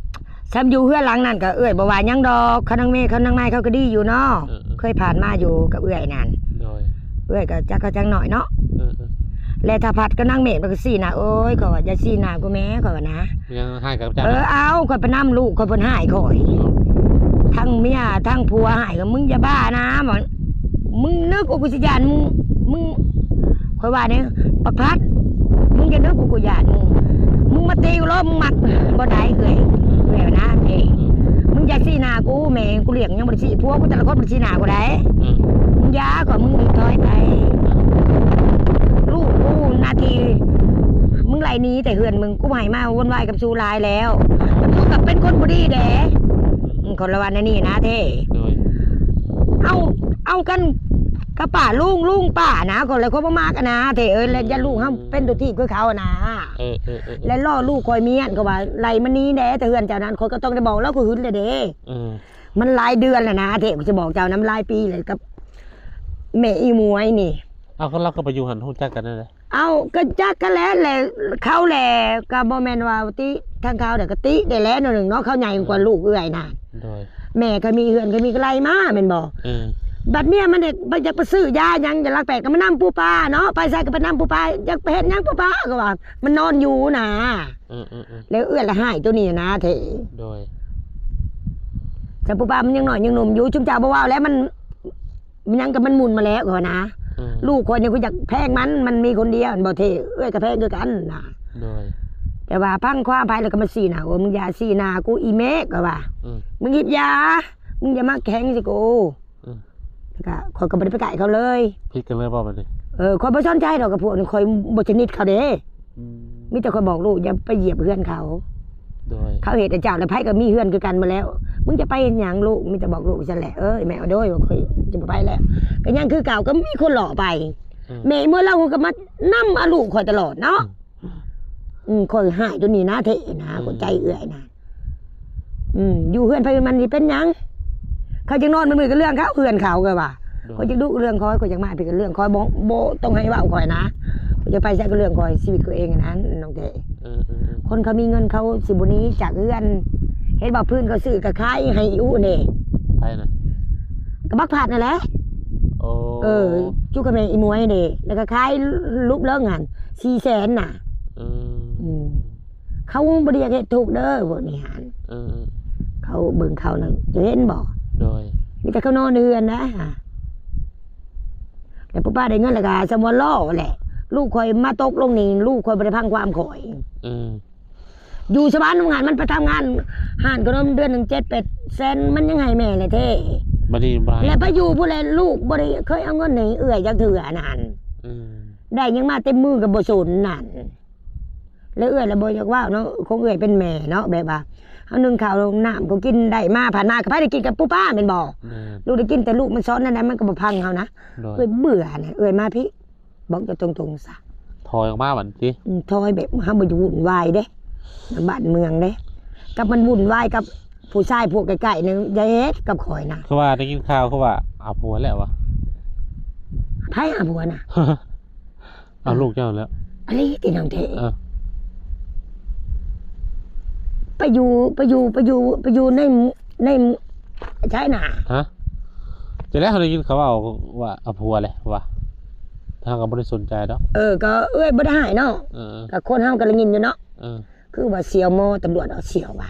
ສ່ຳຢູ່ເຮືອນຫຼັງນັ້ນກໍເອື້ອຍບໍ່ວ່າຫຍັງດອກ ເຂົານາງເມ ເຂົານາງໄມ ເຂົາກໍດີຢູ່ເນາະ ເອີໆ ເຄີຍຜ່ານມາຢູ່ກັບເອື້ອຍນັ້ນ ໂດຍ ເອື້ອຍກໍຈັກເຂົາຈັກໜ້ອຍເນາະ ເອີໆ ແລະຖ້າພັດກັບນາງເມ ມັນກໍຊີ້ໜ້າ ໂອ້ຍ ຂ້ອຍວ່າຢ່າຊີ້ໜ້າກູແມ້ ຂ້ອຍວ່ານະ ຍັງຮ້າຍກັບເຈົ້າ ເອີ ເອົາ ຂ້ອຍໄປນຳລູກຂ້ອຍ ເພິ່ນຮ້າຍຂ້ອຍ ເອີ ທັງເມຍທັງຜົວຮ້າຍ ກໍມຶງຢ່າບ້ານະ ມຶງນຶກວ່າກູຊິຢ້ານມຶງ ມຶງ ຂ້ອຍວ່າແນວ ບັກພັດ ມຶງຢ່ານຶກວ່າກູຢ້ານມຶງ ມຶງມາຕີກູໂລດ ມຶງມັກບໍ່ໄດ້ເອື້ອຍ ເອື້ອຍນະ ເອີ ມຶງຢ່າຊີ້ໜ້າກູ ແມ່ກູລ້ຽງຍັງບໍ່ໄດ້ຊີ້ ຜົວກູແຕ່ລະຄົນມັນຊີ້ໜ້າກູໄດ້ ອືມ ມຶງຢ່າ ກໍມຶງຖອຍໄປ ລູກກູໜ້າທີ່ ມຶງໄລ່ໜີແຕ່ເຮືອນມຶງ ກູບໍ່ໃຫ້ມາວຸ່ນວາຍກັບຊູຫຼາຍແລ້ວ ມັນຄືກັບເປັນຄົນບໍ່ດີແດ່ ອືມ ຂ້ອຍລະວ່າແນວນີ້ນະເທ ໂດຍ ເອົາ ເອົາກັນ ກະປ້າລຸງ ລຸງປ້ານະ ກໍເລີຍຄົນບໍ່ມັກນະເທເອີຍ ແລະຢ່າລູກເຮົາເປັນຕົວທີບຄືເຂົານະ ເອີໆໆ ແລະລໍລູກຂ້ອຍມຽນ ກໍວ່າໄລ່ມັນໜີແດ່ ແຕ່ເຮືອນເຈົ້ານັ້ນ ຂ້ອຍກໍຕ້ອງໄດ້ບອກລາວ ຂ້ອຍຫຶງແລ້ວເດ້ ເອີ ມັນຫຼາຍເດືອນແລ້ວນະເທ ຂ້ອຍຊິບອກເຈົ້ານຳ ຫຼາຍປີແລ້ວກັບແມ່ອີໝວຍນີ້ ເອົາ ລາວກໍໄປຢູ່ຫັ້ນ ຮູ້ຈັກກັນແນວໃດ? ເອົາ ກໍຈັກກັນແຫຼະ ແລະເຂົາແຫຼະ ກໍບໍ່ແມ່ນວ່າຕິທາງເຂົາ ແຕ່ກໍຕິໄດ້ແຫຼະໜ້ອຍໜຶ່ງເນາະ ເຂົາໃຫຍ່ກວ່າລູກເອື້ອຍນະ ໂດຍ ແມ່ກໍມີເຮືອນກໍມີ ກໍໄລ່ມາແມ່ນບໍ່? ເອີ ບັດເມຍມັນເດັກ ມັນຢາກໄປຊື້ຢາຫຍັງ ຢາກລັກແປດກໍມານຳປູປາເນາະ ໄປໃສກໍໄປນຳປູປາ ຢາກໄປເຮັດຫຍັງປູປາ ກໍວ່າມັນນອນຢູ່ນະ ເອີໆໆ ແລ້ວເອື້ອຍລະຮ້າຍໂຕນີ້ນະເທ ໂດຍ ແຕ່ປູປາມັນຍັງນ້ອຍຍັງໜຸ່ມຢູ່ ຊຸມເຈົ້າບໍ່ເວົ້າແລ້ວ ມັນ ມັນຫຍັງກໍມັນໝຸ່ນມາແລ້ວ ຂ້ອຍວ່ານະ ອືມ ລູກຂ້ອຍນີ້ ຂ້ອຍຢາກແພງມັນ ມັນມີຄົນດຽວ ມັນບໍ່ເທ່ ເອື້ອຍກໍແພງຄືກັນນະ ໂດຍ ແຕ່ວ່າຟັງຄວາມໃຜແລ້ວກໍມາຊີ້ໜ້າ ໂອ້ ມຶງຢ່າຊີ້ໜ້າກູອີເມກ ກໍວ່າ ອືມ ມຶງກິນຢາ ມຶງຢ່າມາແຂງໃສ່ກູ ອືມ ແລ້ວກໍຂ້ອຍກໍບໍ່ໄດ້ໄປໃກ້ເຂົາເລີຍ ຜິດກັນເລີຍບໍ່ບັດນີ້? ເອີ ຂ້ອຍບໍ່ສົນໃຈດອກກັບພວກນີ້ ຂ້ອຍບໍ່ສະໜິດເຂົາເດ້ ອືມ ມີແຕ່ຂ້ອຍບອກລູກຢ່າໄປຢຽບເຮືອນເຂົາ ໂດຍ ເຂົາເຮັດໃຫ້ເຈົ້າ ແລ້ວໃຜກໍມີເຮືອນຄືກັນໝົດແລ້ວ ມຶງຈະໄປເຮັດຫຍັງລູກ? ມີແຕ່ບອກລູກຊັ້ນແຫຼະ ເອີຍ ແມ່ ໂດຍ ຂ້ອຍຈະບໍ່ໄປແລ້ວ ກໍຍັງຄືເກົ່າ ກໍມີຄົນເລາະໄປ ອືມ ແມ່ເມື່ອລາວກໍມານຳເອົາລູກຂ້ອຍຕະຫຼອດເນາະ ອືມ ອືມ ຂ້ອຍຮ້າຍໂຕນີ້ນະເທນະ ອືມ ເຂົ້າໃຈເອື້ອຍນະ ອືມ ຢູ່ເຮືອນໃຜມັນຊິເປັນຫຍັງ? ເຂົາຈະນອນມື້ໆ ກໍເລື່ອງເຂົາ ເຮືອນເຂົາ ຂ້ອຍວ່າ ໂດຍ ຂ້ອຍຈະດຸເລື່ອງຂ້ອຍ ຂ້ອຍຢາກມາພີ້ກໍເລື່ອງຂ້ອຍ ບໍ່ ບໍ່ຕ້ອງໃຫ້ເວົ້າຂ້ອຍນະ ຂ້ອຍຈະໄປໃສກໍເລື່ອງຂ້ອຍ ຊີວິດຂ້ອຍເອງອັນນັ້ນ ນ້ອງເຕ້ ເອີໆໆ ຄົນເຂົາມີເງິນ ເຂົາຊິບໍ່ໜີຈາກເຮືອນ ເຫັນບໍ່ ພື້ນເຂົາຊື້ກໍຂາຍໃຫ້ອີອູເດ້ ໃຜນະ? ກໍບັກພັດນັ້ນແຫຼະ ໂອ້ ເອີ ຈຸກັບແມ່ອີໝວຍເດ້ ແລ້ວກໍຂາຍລູກເລິງຫັ້ນ ສີ່ແສນນະ ອືມ ອືມ ເຂົາບໍ່ໄດ້ຢາກເຮັດທຸກເດີ ພວກນີ້ຫັ້ນ ເອີ ເຂົາເບິ່ງເຂົານັ້ນ ເຈົ້າເຫັນບໍ່? ໂດຍ ມີແຕ່ເຂົານອນໃນເຮືອນນະ ແລ້ວປູປ້າໄດ້ເງິນແລ້ວກໍສຳວ່າລໍແຫຼະ ລູກຂ້ອຍມາຕົກລົງນີ້ ລູກຂ້ອຍບໍ່ໄດ້ຟັງຄວາມຂ້ອຍ ອືມ ຢູ່ສະຫວັນ ວ່າງານມັນໄປທຳງານຮ້ານຂະໜົມ ເດືອນໜຶ່ງເຈັດແປດແສນ ມັນຍັງໃຫ້ແມ່ແຫຼະເທ ບັດນີ້ບໍ່ໃຫ້ ແລ້ວໄປຢູ່ພຸ້ນແຫຼະ ລູກບໍ່ໄດ້ເຄີຍເອົາເງິນໃຫ້ເອື້ອຍຈັກເທື່ອນັ້ນ ອືມ ໄດ້ຫຍັງມາເຕັມມືກໍບໍ່ສົນນັ້ນ ແລ້ວເອື້ອຍລະບໍ່ຢາກເວົ້າເນາະ ຂອງເອື້ອຍເປັນແມ່ເນາະ ແບບວ່າເຮົາໜຶ້ງເຂົ້າໜ້ຳກໍກິນໄດ້ມາ ຜ່ານມາກໍໃຜໄດ້ກິນກັບປູປ້າແມ່ນບໍ່? ແມ່ນ ລູກໄດ້ກິນ ແຕ່ລູກມັນສອນແນວໃດມັນກໍບໍ່ຟັງເຮົານະ ໂດຍ ເອື້ອຍເບື່ອນະ ເອື້ອຍມາພີ້ ບອກເຈົ້າຕົງໆຊະ ຖອຍອອກມາບັດນີ້ຕິ ອືມ ຖອຍແບບເຮົາບໍ່ຢູ່ວຸ່ນວາຍເດ້ ບ້ານເມືອງເດ້ ກັບມັນວຸ່ນວາຍກັບຜູ້ຊາຍພວກໃກ້ໆນີ້ ຢ່າເຮັດກັບຂ້ອຍນະ ຄືວ່າໄດ້ຍິນຂ່າວ ຄືວ່າເອົາຜົວແລ້ວຫວາ? ໃຜຫາຜົວນະ? ເອົາລູກເຈົ້າແລ້ວ ອີ່ຫຼີຕິນ້ອງເທ ເອີ ໄປຢູ່ ໄປຢູ່ ໄປຢູ່ ໄປຢູ່ໃນ ໃນ ໃສນະ ຮະ? ຈັ່ງໃດເຮົາໄດ້ຍິນເຂົາເວົ້າວ່າເອົາຜົວແລ້ວຫວາ? ເຮົາກໍບໍ່ໄດ້ສົນໃຈດອກ ເອີ ກໍເອື້ອຍບໍ່ໄດ້ຮ້າຍເນາະ ເອີ ກໍຄົນເຮົາກໍໄດ້ຍິນຢູ່ເນາະ ເອີ ຄືວ່າສ່ຽວໝໍ ຕຳຫຼວດເອົາສ່ຽວວ່າ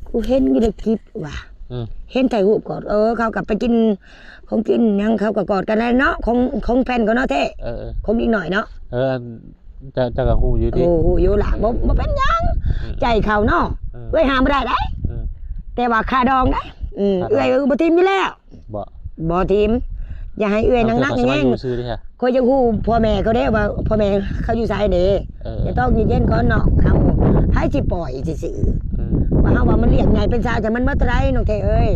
ກູເຫັນຢູ່ໃນຄລິບວ່າ ເອີ ເຫັນຖ່າຍຮູບກອດ ເອີ ເຂົາກໍໄປກິນຂອງກິນຫຍັງ ເຂົາກໍກອດກັນແລ້ວເນາະ ຂອງ ຂອງແຟນເຂົາເນາະເທ ເອີໆ ຂອງເດັກນ້ອຍເນາະ ເອີ ອັນ ເຈົ້າ ເຈົ້າກໍຮູ້ຢູ່ຕິ ໂອ້ ຮູ້ຢູ່ລະ ບໍ່ ບໍ່ເປັນຫຍັງ ເອີ ໃຈເຂົາເນາະ ເອີ ເອື້ອຍຫ້າມບໍ່ໄດ້ເດ້ ເອີ ແຕ່ວ່າຄ່າດອງເດ້ ອືມ ຄ່າດອງ ເອື້ອຍບໍ່ຖິ້ມຢູ່ແລ້ວ ບໍ່ ບໍ່ຖິ້ມ ຢ່າໃຫ້ເອື້ອຍໜັກໆແຮງ ຂ້ອຍຢາກຮູ້ພໍ່ແມ່ເຂົາເດ້ວ່າ ພໍ່ແມ່ເຂົາຢູ່ໃສເດ້ ເອີ ຢ່າຕ້ອງເຢັນໆກ່ອນເນາະ ເຮົາໃຜຊິປ່ອຍຊື່ໆ ເອີ ວ່າເຮົາວ່າມັນລ້ຽງໃຫຍ່ເປັນສາວ ຈັ່ງມັນໝົດເທົ່າໃດນ້ອງເທເອີຍ ເອີ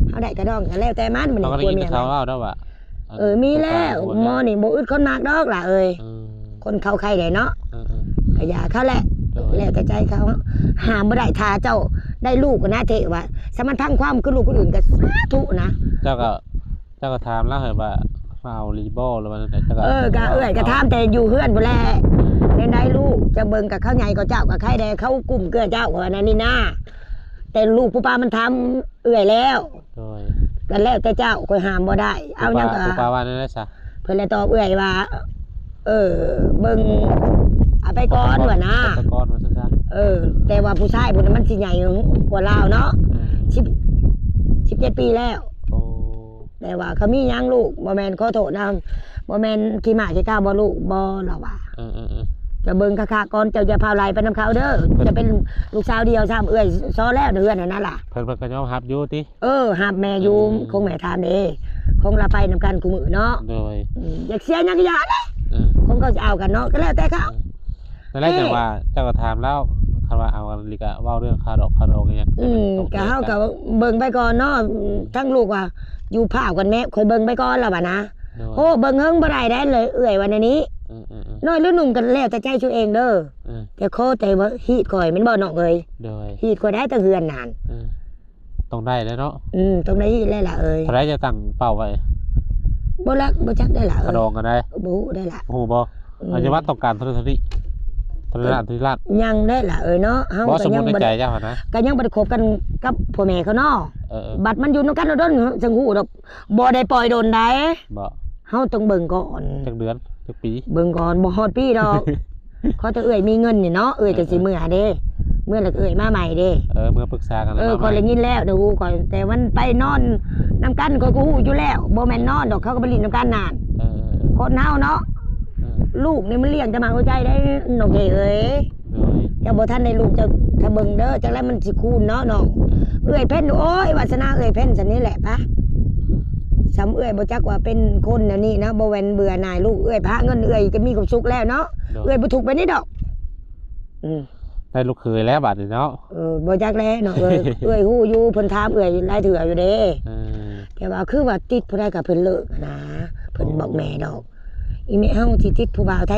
ເຮົາໄດ້ກະດອງກໍແລ້ວແຕ່ມັນ ເຮົາກໍໄດ້ຍິນເຂົາເວົ້າເນາະວ່າ ເອີ ມີແລ້ວ ໝໍນີ້ບໍ່ອຶດຄົນມັກດອກຫຼ້າເອີຍ. ເອີ ຄົນເຂົາໃຄ່ໄດ້ເນາະ. ເອີໆ ກະຢ່າເຂົາແຫຼະ ໂດຍ ແລ້ວແຕ່ໃຈເຂົາ ຫ້າມບໍ່ໄດ້. ຖ້າເຈົ້າໄດ້ລູກນະເທວ່າ ສະມັນພັງຄວາມຄືລູກຄົນອື່ນກະສາທຸນະ. ເຈົ້າກະ ເຈົ້າກະຖາມລາວໃຫ້ວ່າ ມາເອົາອີ່ຫຼີບໍ່ ຫຼືວ່າແນວໃດ ເຈົ້າກະ ເອີ ກະເອື້ອຍກະຖາມແຕ່ຢູ່ເຮືອນພຸ້ນແຫຼະ ແນວໃດລູກ ເຈົ້າເບິ່ງກະເຂົາໃຫຍ່ກວ່າເຈົ້າ ກະໃຄແດ່ ເຂົາກຸ້ມເກື້ອເຈົ້າ ວ່ານັ້ນນີ້ນາ. ແຕ່ລູກປູ່ປ້າມັນຖາມເອື້ອຍແລ້ວ. ໂດຍ ກະແລ້ວແຕ່ເຈົ້າ ຂ້ອຍຫ້າມບໍ່ໄດ້. ເອົາຫຍັງກະ ປູ່ປ້າວ່າແນວໃດຊະ? ເພິ່ນລະຕອບເອື້ອຍວ່າ ເອີ ເບິ່ງ ເອົາໄປກ່ອນວ່ານະ ເອົາໄປກ່ອນວ່າຊັ້ນຊະ. ເອີ ແຕ່ວ່າຜູ້ຊາຍພຸ້ນນະມັນຊິໃຫຍ່ກວ່າລາວເນາະ. ອືມ ສິບ ສິບເຈັດປີແລ້ວ. ໂອ້ ແຕ່ວ່າເຂົາມີຫຍັງລູກ ບໍ່ແມ່ນ ຂໍໂທດນະ ບໍ່ແມ່ນຂີ້ໝ້າຂີ້ກາວບໍ່ລູກ ບໍ່ ລາວວ່າ. ເອີໆ ຈະເບິ່ງຄັກໆກ່ອນ ເຈົ້າຢ່າພາວໄຫຼໄປນຳເຂົາເດີ. ເພິ່ນ ຈະເປັນລູກສາວດຽວຊ້ຳ ເອື້ອຍຊໍແລ້ວເຮືອນຫັ້ນນະລະ. ເພິ່ນ ເພິ່ນກະຍອມຮັບຢູ່ຕິ? ເອີ ຮັບແມ່ຢູ່. ອືມ ຄົງແມ່ຖາມເດ້ ຄົງລະໄປນຳກັນຄູ່ມື້ເນາະ. ໂດຍ ອືມ ຢາກເສຍຫຍັງກະຢ່າເດ້. ເອີ ຄົງເຂົາຊິເອົາກັນເນາະ ກະແລ້ວແຕ່ເຂົາ. ເອີ ນັ້ນແຫຼະ ຈັ່ງວ່າເຈົ້າກະຖາມລາວ ຄັນວ່າເອົາອີ່ຫຼີກະເວົ້າເລື່ອງຄ່າດອກຄ່າດອງອີ່ຫຍັງ. ອືມ ກະເຮົາກະເບິ່ງໄປກ່ອນເນາະ. ອືມ ທັງລູກວ່າ ຢູ່ພ້າວກັນແມ່ ຂ້ອຍເບິ່ງໄປກ່ອນລະວ່ານະ. ໂດຍ ໂອ້ ເບິ່ງເຫິງບໍ່ໄດ້ໄດ໋ ເອື້ອຍວ່າແນວນີ້. ອືມໆໆ ນ້ອຍຫຼືໜຸ່ມກະແລ້ວແຕ່ໃຈເຈົ້າເອງເດີ. ເອີ ແຕ່ຂໍແຕ່ວ່າຮີດຂ້ອຍແມ່ນບໍ່ນ້ອງເອີຍ? ໂດຍ ຮີດຂ້ອຍໄດ້ແຕ່ເຮືອນນັ້ນ. ເອີ ຕ້ອງໄດ້ແລ້ວເນາະ. ອືມ ຕ້ອງໄດ້ຮີດແລ້ວລະເອີຍ. ເທົ່າໃດຈະຕັ້ງເປົ້າໄວ້? ບໍ່ລະ ບໍ່ຈັກໄດ້ລະເອີຍ. ຄ່າດອງກະໄດ້ ບໍ່ຮູ້ໄດ້ລະ. ຮູ້ບໍ່? ອືມ ອາ ຈະວ່າຕ້ອງການເທົ່ານັ້ນເທົ່ານີ້ ເທົ່ານັ້ນເທົ່ານີ້ລ້ານ. ຍັງໄດ້ລະເອີຍເນາະ ເຮົາກະຍັງບໍ່ໄດ້ ໃນໃຈເຈົ້າຫັ້ນນະ ກະຍັງບໍ່ໄດ້ຄົບກັນກັບພໍ່ແມ່ເຂົາເນາະ. ເອີໆ ບັດມັນຢູ່ນຳກັນດົນໆ ຈັ່ງຮູ້ດອກ. ບໍ່ໄດ້ປ່ອຍດົນໃດ໋. ບໍ່ ເຮົາຕ້ອງເບິ່ງກ່ອນ. ຈັກເດືອນ ຈັກປີ? ເບິ່ງກ່ອນ ບໍ່ຮອດປີດອກ. ຂໍແຕ່ເອື້ອຍມີເງິນນີ້ເນາະ ເອື້ອຍກະຊິເມືອເດ້. ເອີໆ ເມືອແລ້ວກະເອື້ອຍມາໃໝ່ເດ້. ເອີ ເມືອປຶກສາກັນ ເອີ ແລ້ວມາໃໝ່. ຂ້ອຍໄດ້ຍິນແລ້ວ ໄດ້ຮູ້ ຂ້ອຍ ແຕ່ມັນໄປນອນນຳກັນ ຂ້ອຍກະຮູ້ຢູ່ແລ້ວ ບໍ່ແມ່ນນອນດອກ ເຂົາກະໄປຫຼິ້ນນຳກັນນັ້ນ. ເອີໆໆ ຄົນເຮົາເນາະ. ເອີ ລູກນີ້ມັນລ້ຽງແຕ່ໝາກຫົວໃຈໄດ໋ ນ້ອງເທເອີຍ. ໂດຍ ເຈົ້າບໍ່ທັນໄດ້ລູກ ເຈົ້າຖ້າເບິ່ງເດີ ຈັກແລ້ວມັນຊິຄູນເນາະນ້ອງ. ເອື້ອຍເພັນ ໂອ້ຍ ວາສະໜາເອື້ອຍເພັນສ່ຳນີ້ແຫຼະປະ. ສ່ຳເອື້ອຍບໍ່ຈັກວ່າເປັນຄົນແນວນີ້ນະ ບໍ່ແມ່ນເບື່ອໜ່າຍລູກ. ເອື້ອຍພາເງິນ ເອື້ອຍກະມີຄວາມສຸກແລ້ວເນາະ. ໂດຍ ເອື້ອຍບໍ່ທຸກປານນີ້ດອກ. ອືມ ໄດ້ລູກເຂີຍແລ້ວບາດນີ້ເນາະ. ເອີ ບໍ່ຈັກແຫຼະນ້ອງເອີຍ. ເອື້ອຍຮູ້ຢູ່ ເພິ່ນຖາມເອື້ອຍຫຼາຍເທື່ອຢູ່ເດ້. ເອີ ແຕ່ວ່າຄືວ່າຕິດຜູ້ໃດກະເພິ່ນເລີກນະ ເພິ່ນບອກແມ່ດອກ. ອີ່ແມ່ເຮົາຊິຕິດຜູ້ບ່າວໄທ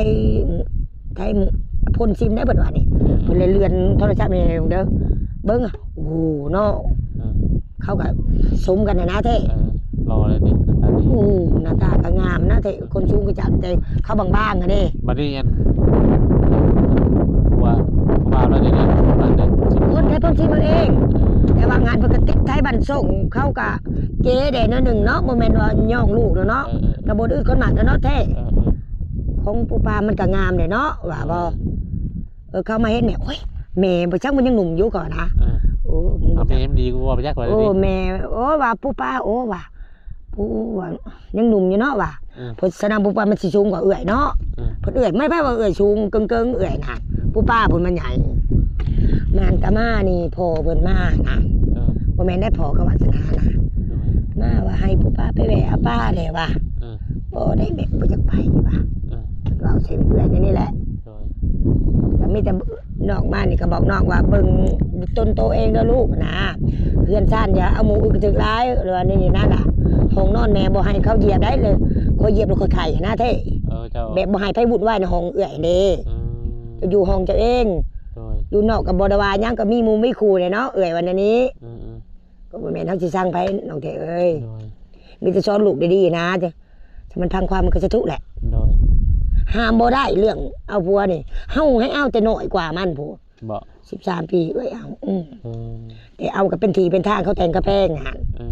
ໄທພົ້ນຊິມໄດ້ເພິ່ນວ່ານີ້. ເພິ່ນເລີຍເລື່ອນໂທລະສັບໃຫ້ເບິ່ງເດີ ເບິ່ງ ໂອ້ເນາະ. ເອີ ເຂົາກະສົມກັນຫັ້ນນະແທ້. ເອີ ຫຼໍ່ເລີຍຕິ ໜ້າຕາດີ. ອືມ ໜ້າຕາກະງາມນະແທ້ ຄົນສູງກະຈັດ ແຕ່ເຂົາບາງໆຫັ້ນເດ້. ບາດນີ້ອັນ ຜົວ ຜູ້ບ່າວລາວນີ້ເດ້ ຄົນໄທພົ້ນຊິມເອົາເອງ. ເອີ ແຕ່ວ່າງານເພິ່ນກະຕິດໄທບ້ານຊ່ອງ ເຂົາກະເກແດ່ໜ້ອຍໜຶ່ງເນາະ ບໍ່ແມ່ນວ່າຍ້ອງລູກດອກເນາະ. ເອີໆ ກະບໍ່ອຶດຄົນມັກດອກເນາະແທ້. ເອີໆ ຂອງປູ່ປ້າມັນກະງາມແດ່ເນາະ ວ່າບໍ່? ເອີ ເອີ ເຂົາມາເຫັນແມ່ ໂອ້ຍ ແມ່ບໍ່ຈັກມັນຍັງໜຸ່ມຢູ່ກ່ອນນະ. ເອີ ໂອ້ ແມ່ມັນດີກວ່າບໍ່ຈັກວ່າ. ໂອ້ ແມ່ ໂອ້ ວ່າປູ່ປ້າ ໂອ້ ວ່າ ປູ່ ວ່າຍັງໜຸ່ມຢູ່ເນາະວ່າ. ເອີ ເພິ່ນສະນຳປູ່ປ້າມັນຊິສູງກວ່າເອື້ອຍເນາະ. ເອີ ເພິ່ນເອື້ອຍ ມັນໃຜວ່າເອື້ອຍສູງເກິ່ງໆ ເອື້ອຍນະ ປູ່ປ້າເພິ່ນມັນໃຫຍ່. ນານກະມານີ້ ພໍ່ເພິ່ນມານະ. ເອີ ບໍ່ແມ່ນໄດ້ພໍ່ກັບວາສະໜານະ. ໂດຍ ມາວ່າໃຫ້ປູ່ປ້າໄປແວ່ເອົາປາແດ່ວ່າ. ເອີ ບໍ່ໄດ້ແມ່ ບໍ່ຢາກໄປວ່າ. ເອີ ເວົ້າໃສ່ເອື້ອຍນີ້ແຫຼະ. ໂດຍ ກະມີແຕ່ນ້ອງມານີ້ກະບອກນ້ອງວ່າ ເບິ່ງຕົນໂຕເອງເດີລູກນະ ເຮືອນຊານຢ່າເອົາໝູ່ອື່ນຖືກຫຼາຍ ຫຼືວ່ານີ້ນະລະ. ຫ້ອງນອນແມ່ບໍ່ໃຫ້ເຂົາຢຽບໄດ້ເລີຍ ຂ້ອຍຢຽບແລ້ວຂ້ອຍໄຂ້ນະເທ. ເອີ ເຈົ້າ ແບບບໍ່ໃຫ້ໃຜວຸ່ນວາຍໃນຫ້ອງເອື້ອຍເດ້. ອືມ ເຈົ້າຢູ່ຫ້ອງເຈົ້າເອງ. ໂດຍ ຢູ່ນອກກະບໍ່ໄດ້ວ່າຫຍັງ ກະມີໝູ່ມີຄູ່ແຫຼະເນາະ ເອື້ອຍວ່າແນວນີ້. ອືມໆ ກະບໍ່ແມ່ນເຮົາຊິຊັງໃຜນ້ອງເທເອີຍ. ໂດຍ ມີແຕ່ສອນລູກດີໆນະ ຖ້າມັນພັງຄວາມມັນກະສາທຸແຫຼະ. ໂດຍ ຫ້າມບໍ່ໄດ້ເລື່ອງເອົາຜົວນີ້ ເຮົາໃຫ້ເອົາແຕ່ນ້ອຍກວ່າມັນພຸ້ນ. ບໍ່ ສິບສາມປີເອື້ອຍເອົາ. ອືມ ເອີ ແຕ່ເອົາກະເປັນທີ່ເປັນທາງ ເຂົາແຕ່ງກະແພງຫັ້ນ. ເອີ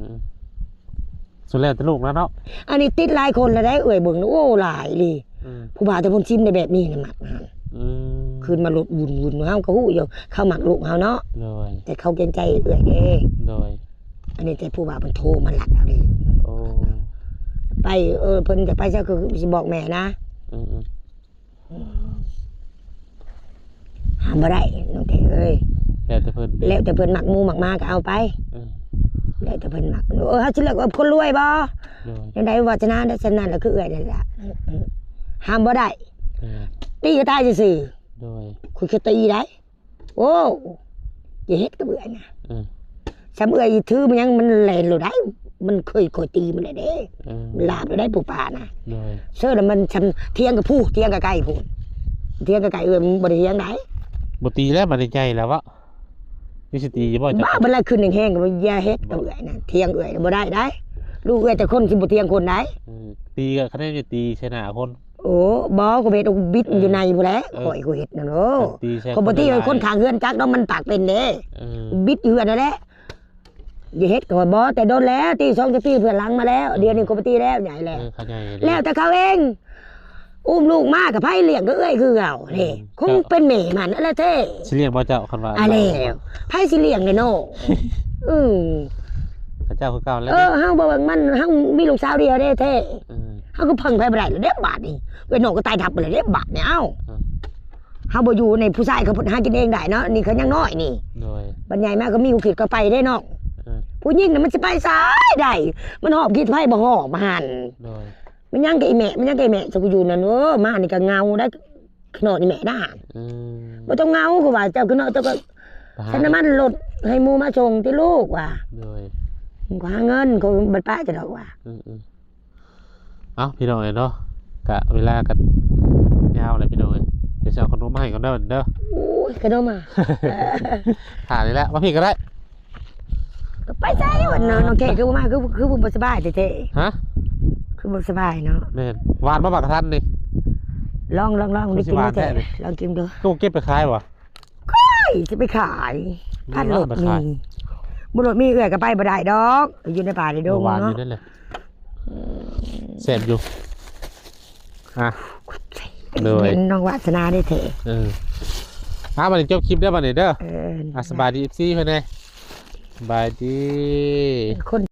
ສຸດແລ້ວແຕ່ລູກແລ້ວເນາະ. ອັນນີ້ຕິດຫຼາຍຄົນລະໄດ໋ ເອື້ອຍເບິ່ງ ໂອ້ ຫຼາຍອີ່ຫຼີ. ອືມ ຜູ້ບ່າວແຕ່ພົ້ນຊິມໃນແບບນີ້ນະມັກຫັ້ນ. ອືມ ຂຶ້ນມາລົດວຸ່ນໆ ເຮົາກະຮູ້ຢູ່ ເຂົາມັກລູກເຮົາເນາະ. ໂດຍ ແຕ່ເຂົາເກງໃຈເອື້ອຍເດ້. ໂດຍ ອັນນີ້ແຕ່ຜູ້ບ່າວເພິ່ນໂທມາລັດເອົາເດ້. ໂອ້ ໄປ ເອີ ເພິ່ນຈະໄປໃສກະຊິບອກແມ່ນະ. ອືມໆ ຫ້າມບໍ່ໄດ້ນ້ອງເທເອີຍ. ແລ້ວແຕ່ເພິ່ນ ແລ້ວແຕ່ເພິ່ນມັກໝູ່ມັກໝາກະເອົາໄປ. ເອີ ແລ້ວແຕ່ເພິ່ນມັກ. ເອີ ເຮົາຊິເລືອກເອົາຄົນລວຍບໍ່? ໂດຍ ຈັ່ງໃດວາສະໜາໄດ້ສ່ຳນັ້ນລະ ຄືເອື້ອຍນີ້ລະ. ຫ້າມບໍ່ໄດ້. ເອີ ຕີກະຕາຍຊື່ໆ. ໂດຍ ຂ້ອຍກະຕີໄດ໋. ໂອ້ ຢ່າເຮັດກັບເອື້ອຍນະ. ເອີ ສ່ຳເອື້ອຍຖືມັນຫຍັງມັນແລ່ນໂລດໄດ໋. ມັນເຄີຍຂ້ອຍຕີມັນແລ້ວເດ້. ເອີ ມັນລາບແລ້ວໄດ໋ ຜູ້ປ້ານະ. ໂດຍ ເຊີນະ ມັນຊ່ຳຖຽງກັບຜູ້ ຖຽງໃກ້ໆພຸ້ນ ຖຽງໃກ້ໆ ເອື້ອຍ ມັນບໍ່ໄດ້ຖຽງໃດ. ບໍ່ຕີແລ້ວ ບັດນີ້ໃຫຍ່ແລ້ວເວາະ. ມີສະຕິຢູ່ບໍ່? ບ້າ ບັດລະຂຶ້ນແຮງໆ ກໍຢ່າເຮັດກັບເອື້ອຍນະ ຖຽງເອື້ອຍບໍ່ໄດ້ໃດ໋. ລູກເອື້ອຍແຕ່ຄົນ ຊິບໍ່ຖຽງຄົນໃດ໋. ເອີ ຕີກໍຄະແນນຢູ່ ຕີໃສ່ໜ້າຄົນ. ໂອ້ ບໍ່ ກໍເຮັດ ບິດຢູ່ໃນພຸ້ນແຫຼະ. ເອີ ຂ້ອຍກໍເຮັດນັ້ນໂອ້ ຕີໃສ່ ຂ້ອຍບໍ່ຕີໃຫ້ຄົນຂ້າງເຮືອນຈັກດອກ ມັນປາກເປັນເດ້. ເອີ ບິດຢູ່ຫັ້ນນັ້ນແຫຼະ. ຢ່າເຮັດ ຂ້ອຍບໍ່ ແຕ່ດົນແລ້ວ ຕີສອງສາມປີເພື່ອນຫຼັງມາແລ້ວ. ເອີ ດຽວນີ້ກໍບໍ່ຕີແລ້ວ ໃຫຍ່ແລ້ວ ເອີ ເຂົາໃຫຍ່ແລ້ວ ແລ້ວແຕ່ເຂົາເອງ. ອຸ້ມລູກມາກໍໃຜລ້ຽງກໍເອື້ອຍຄືເກົ່ານີ້. ເອີ ຄົງເປັນແມ່ມັນຫັ້ນແຫຼະເດ້. ຊິລ້ຽງບໍ່ເຈົ້າ ຄັນວ່າ ອາ ແລ້ວ ໃຜຊິລ້ຽງແດ່ເນາະ? ເອີ ເຂົາເຈົ້າຄືເກົ່າແລ້ວ. ເອີ ເຮົາບໍ່ເບິ່ງມັນ ເຮົາມີລູກສາວດຽວເດ້ເດ້. ເອີ ເຮົາກໍເພິ່ງໃຜບໍ່ໄດ້ແລ້ວເດ້ບາດນີ້. ເອື້ອຍນ້ອງກໍຕາຍທັບໄປແລ້ວເດ້ບາດນີ້. ເອົ້າ ເອີ ເຮົາບໍ່ຢູ່ໃນ ຜູ້ຊາຍເຂົາຫາກິນເອງໄດ້ເນາະ ນີ້ເຂົາຍັງນ້ອຍນີ້. ໂດຍ ບັດໃຫຍ່ມາກໍມີຜູ້ຄິດກໍໄປເດ້ນ້ອງ. ເອີ ຜູ້ຍິງນະມັນຊິໄປໃສໄດ້ ມັນຫອບຄິດໃຜບໍ່ຫອບຫັ້ນ. ໂດຍ ມັນຍັງແຕ່ອີແມ່ ມັນຍັງແຕ່ອີແມ່ ສະກູຢູ່ນັ້ນ. ໂອ້ ມານີ້ກໍເຫງົາໄດ໋ ຂະໜອດອີແມ່ນະ. ອືມ ບໍ່ຕ້ອງເຫງົາ ຄືວ່າເຈົ້າ ຂະໜອດເຈົ້າກໍໃຊ້ນ້ຳມັນລົດໃຫ້ໝູ່ມາສົ່ງຕິລູກວ່າ. ໂດຍ ກໍຫາເງິນ ກໍບໍ່ປະເຈົ້າດອກວ່າ. ອືມໆ ເອົ້າ ພີ່ນ້ອງເອີຍເນາະ ກະເວລາກໍຍາວແລ້ວພີ່ນ້ອງເອີຍ ດຽວຊິເອົາຂະໜົມມາໃຫ້ກ່ອນເດີ ເດີ. ໂອ້ຍ ຂະໜົມມາ ຖ້ານີ້ແຫຼະ ມາພີ້ກໍໄດ້. ກໍໄປໃສວະ ນ້ອງແຂກຄືບໍ່ມາ ຄື ຄືບໍ່ສະບາຍແທ້ໆ? ຮະ ຄືບໍ່ສະບາຍເນາະ. ແມ່ນ ຫວານບໍ່ບັກກະທັນນີ້? ລອງ ລອງ ລອງ ໄດ້ກິນແທ້ ລອງກິນເບິ່ງ. ຕູ້ເກັບໄປຂາຍບໍ່? ຂ້ອຍຊິໄປຂາຍ ພັດລົດມີ ບໍ່ລົດມີ ເອື້ອຍກໍໄປບໍ່ໄດ້ດອກ ຢູ່ໃນປ່າໃນດົງເນາະ. ແຊບຢູ່ ອ່ະ ໂດຍ ເຫັນນ້ອງວາສະໜາໄດ້ແທ້. ເອີ ອ່ະ ບັດນີ້ຈົບຄລິບເດີ ບັດນີ້ເດີ. ອ່ະ ສະບາຍດີ ເອັຟຊີ ເພິ່ນແດ່ ສະບາຍດີ. ຄົນ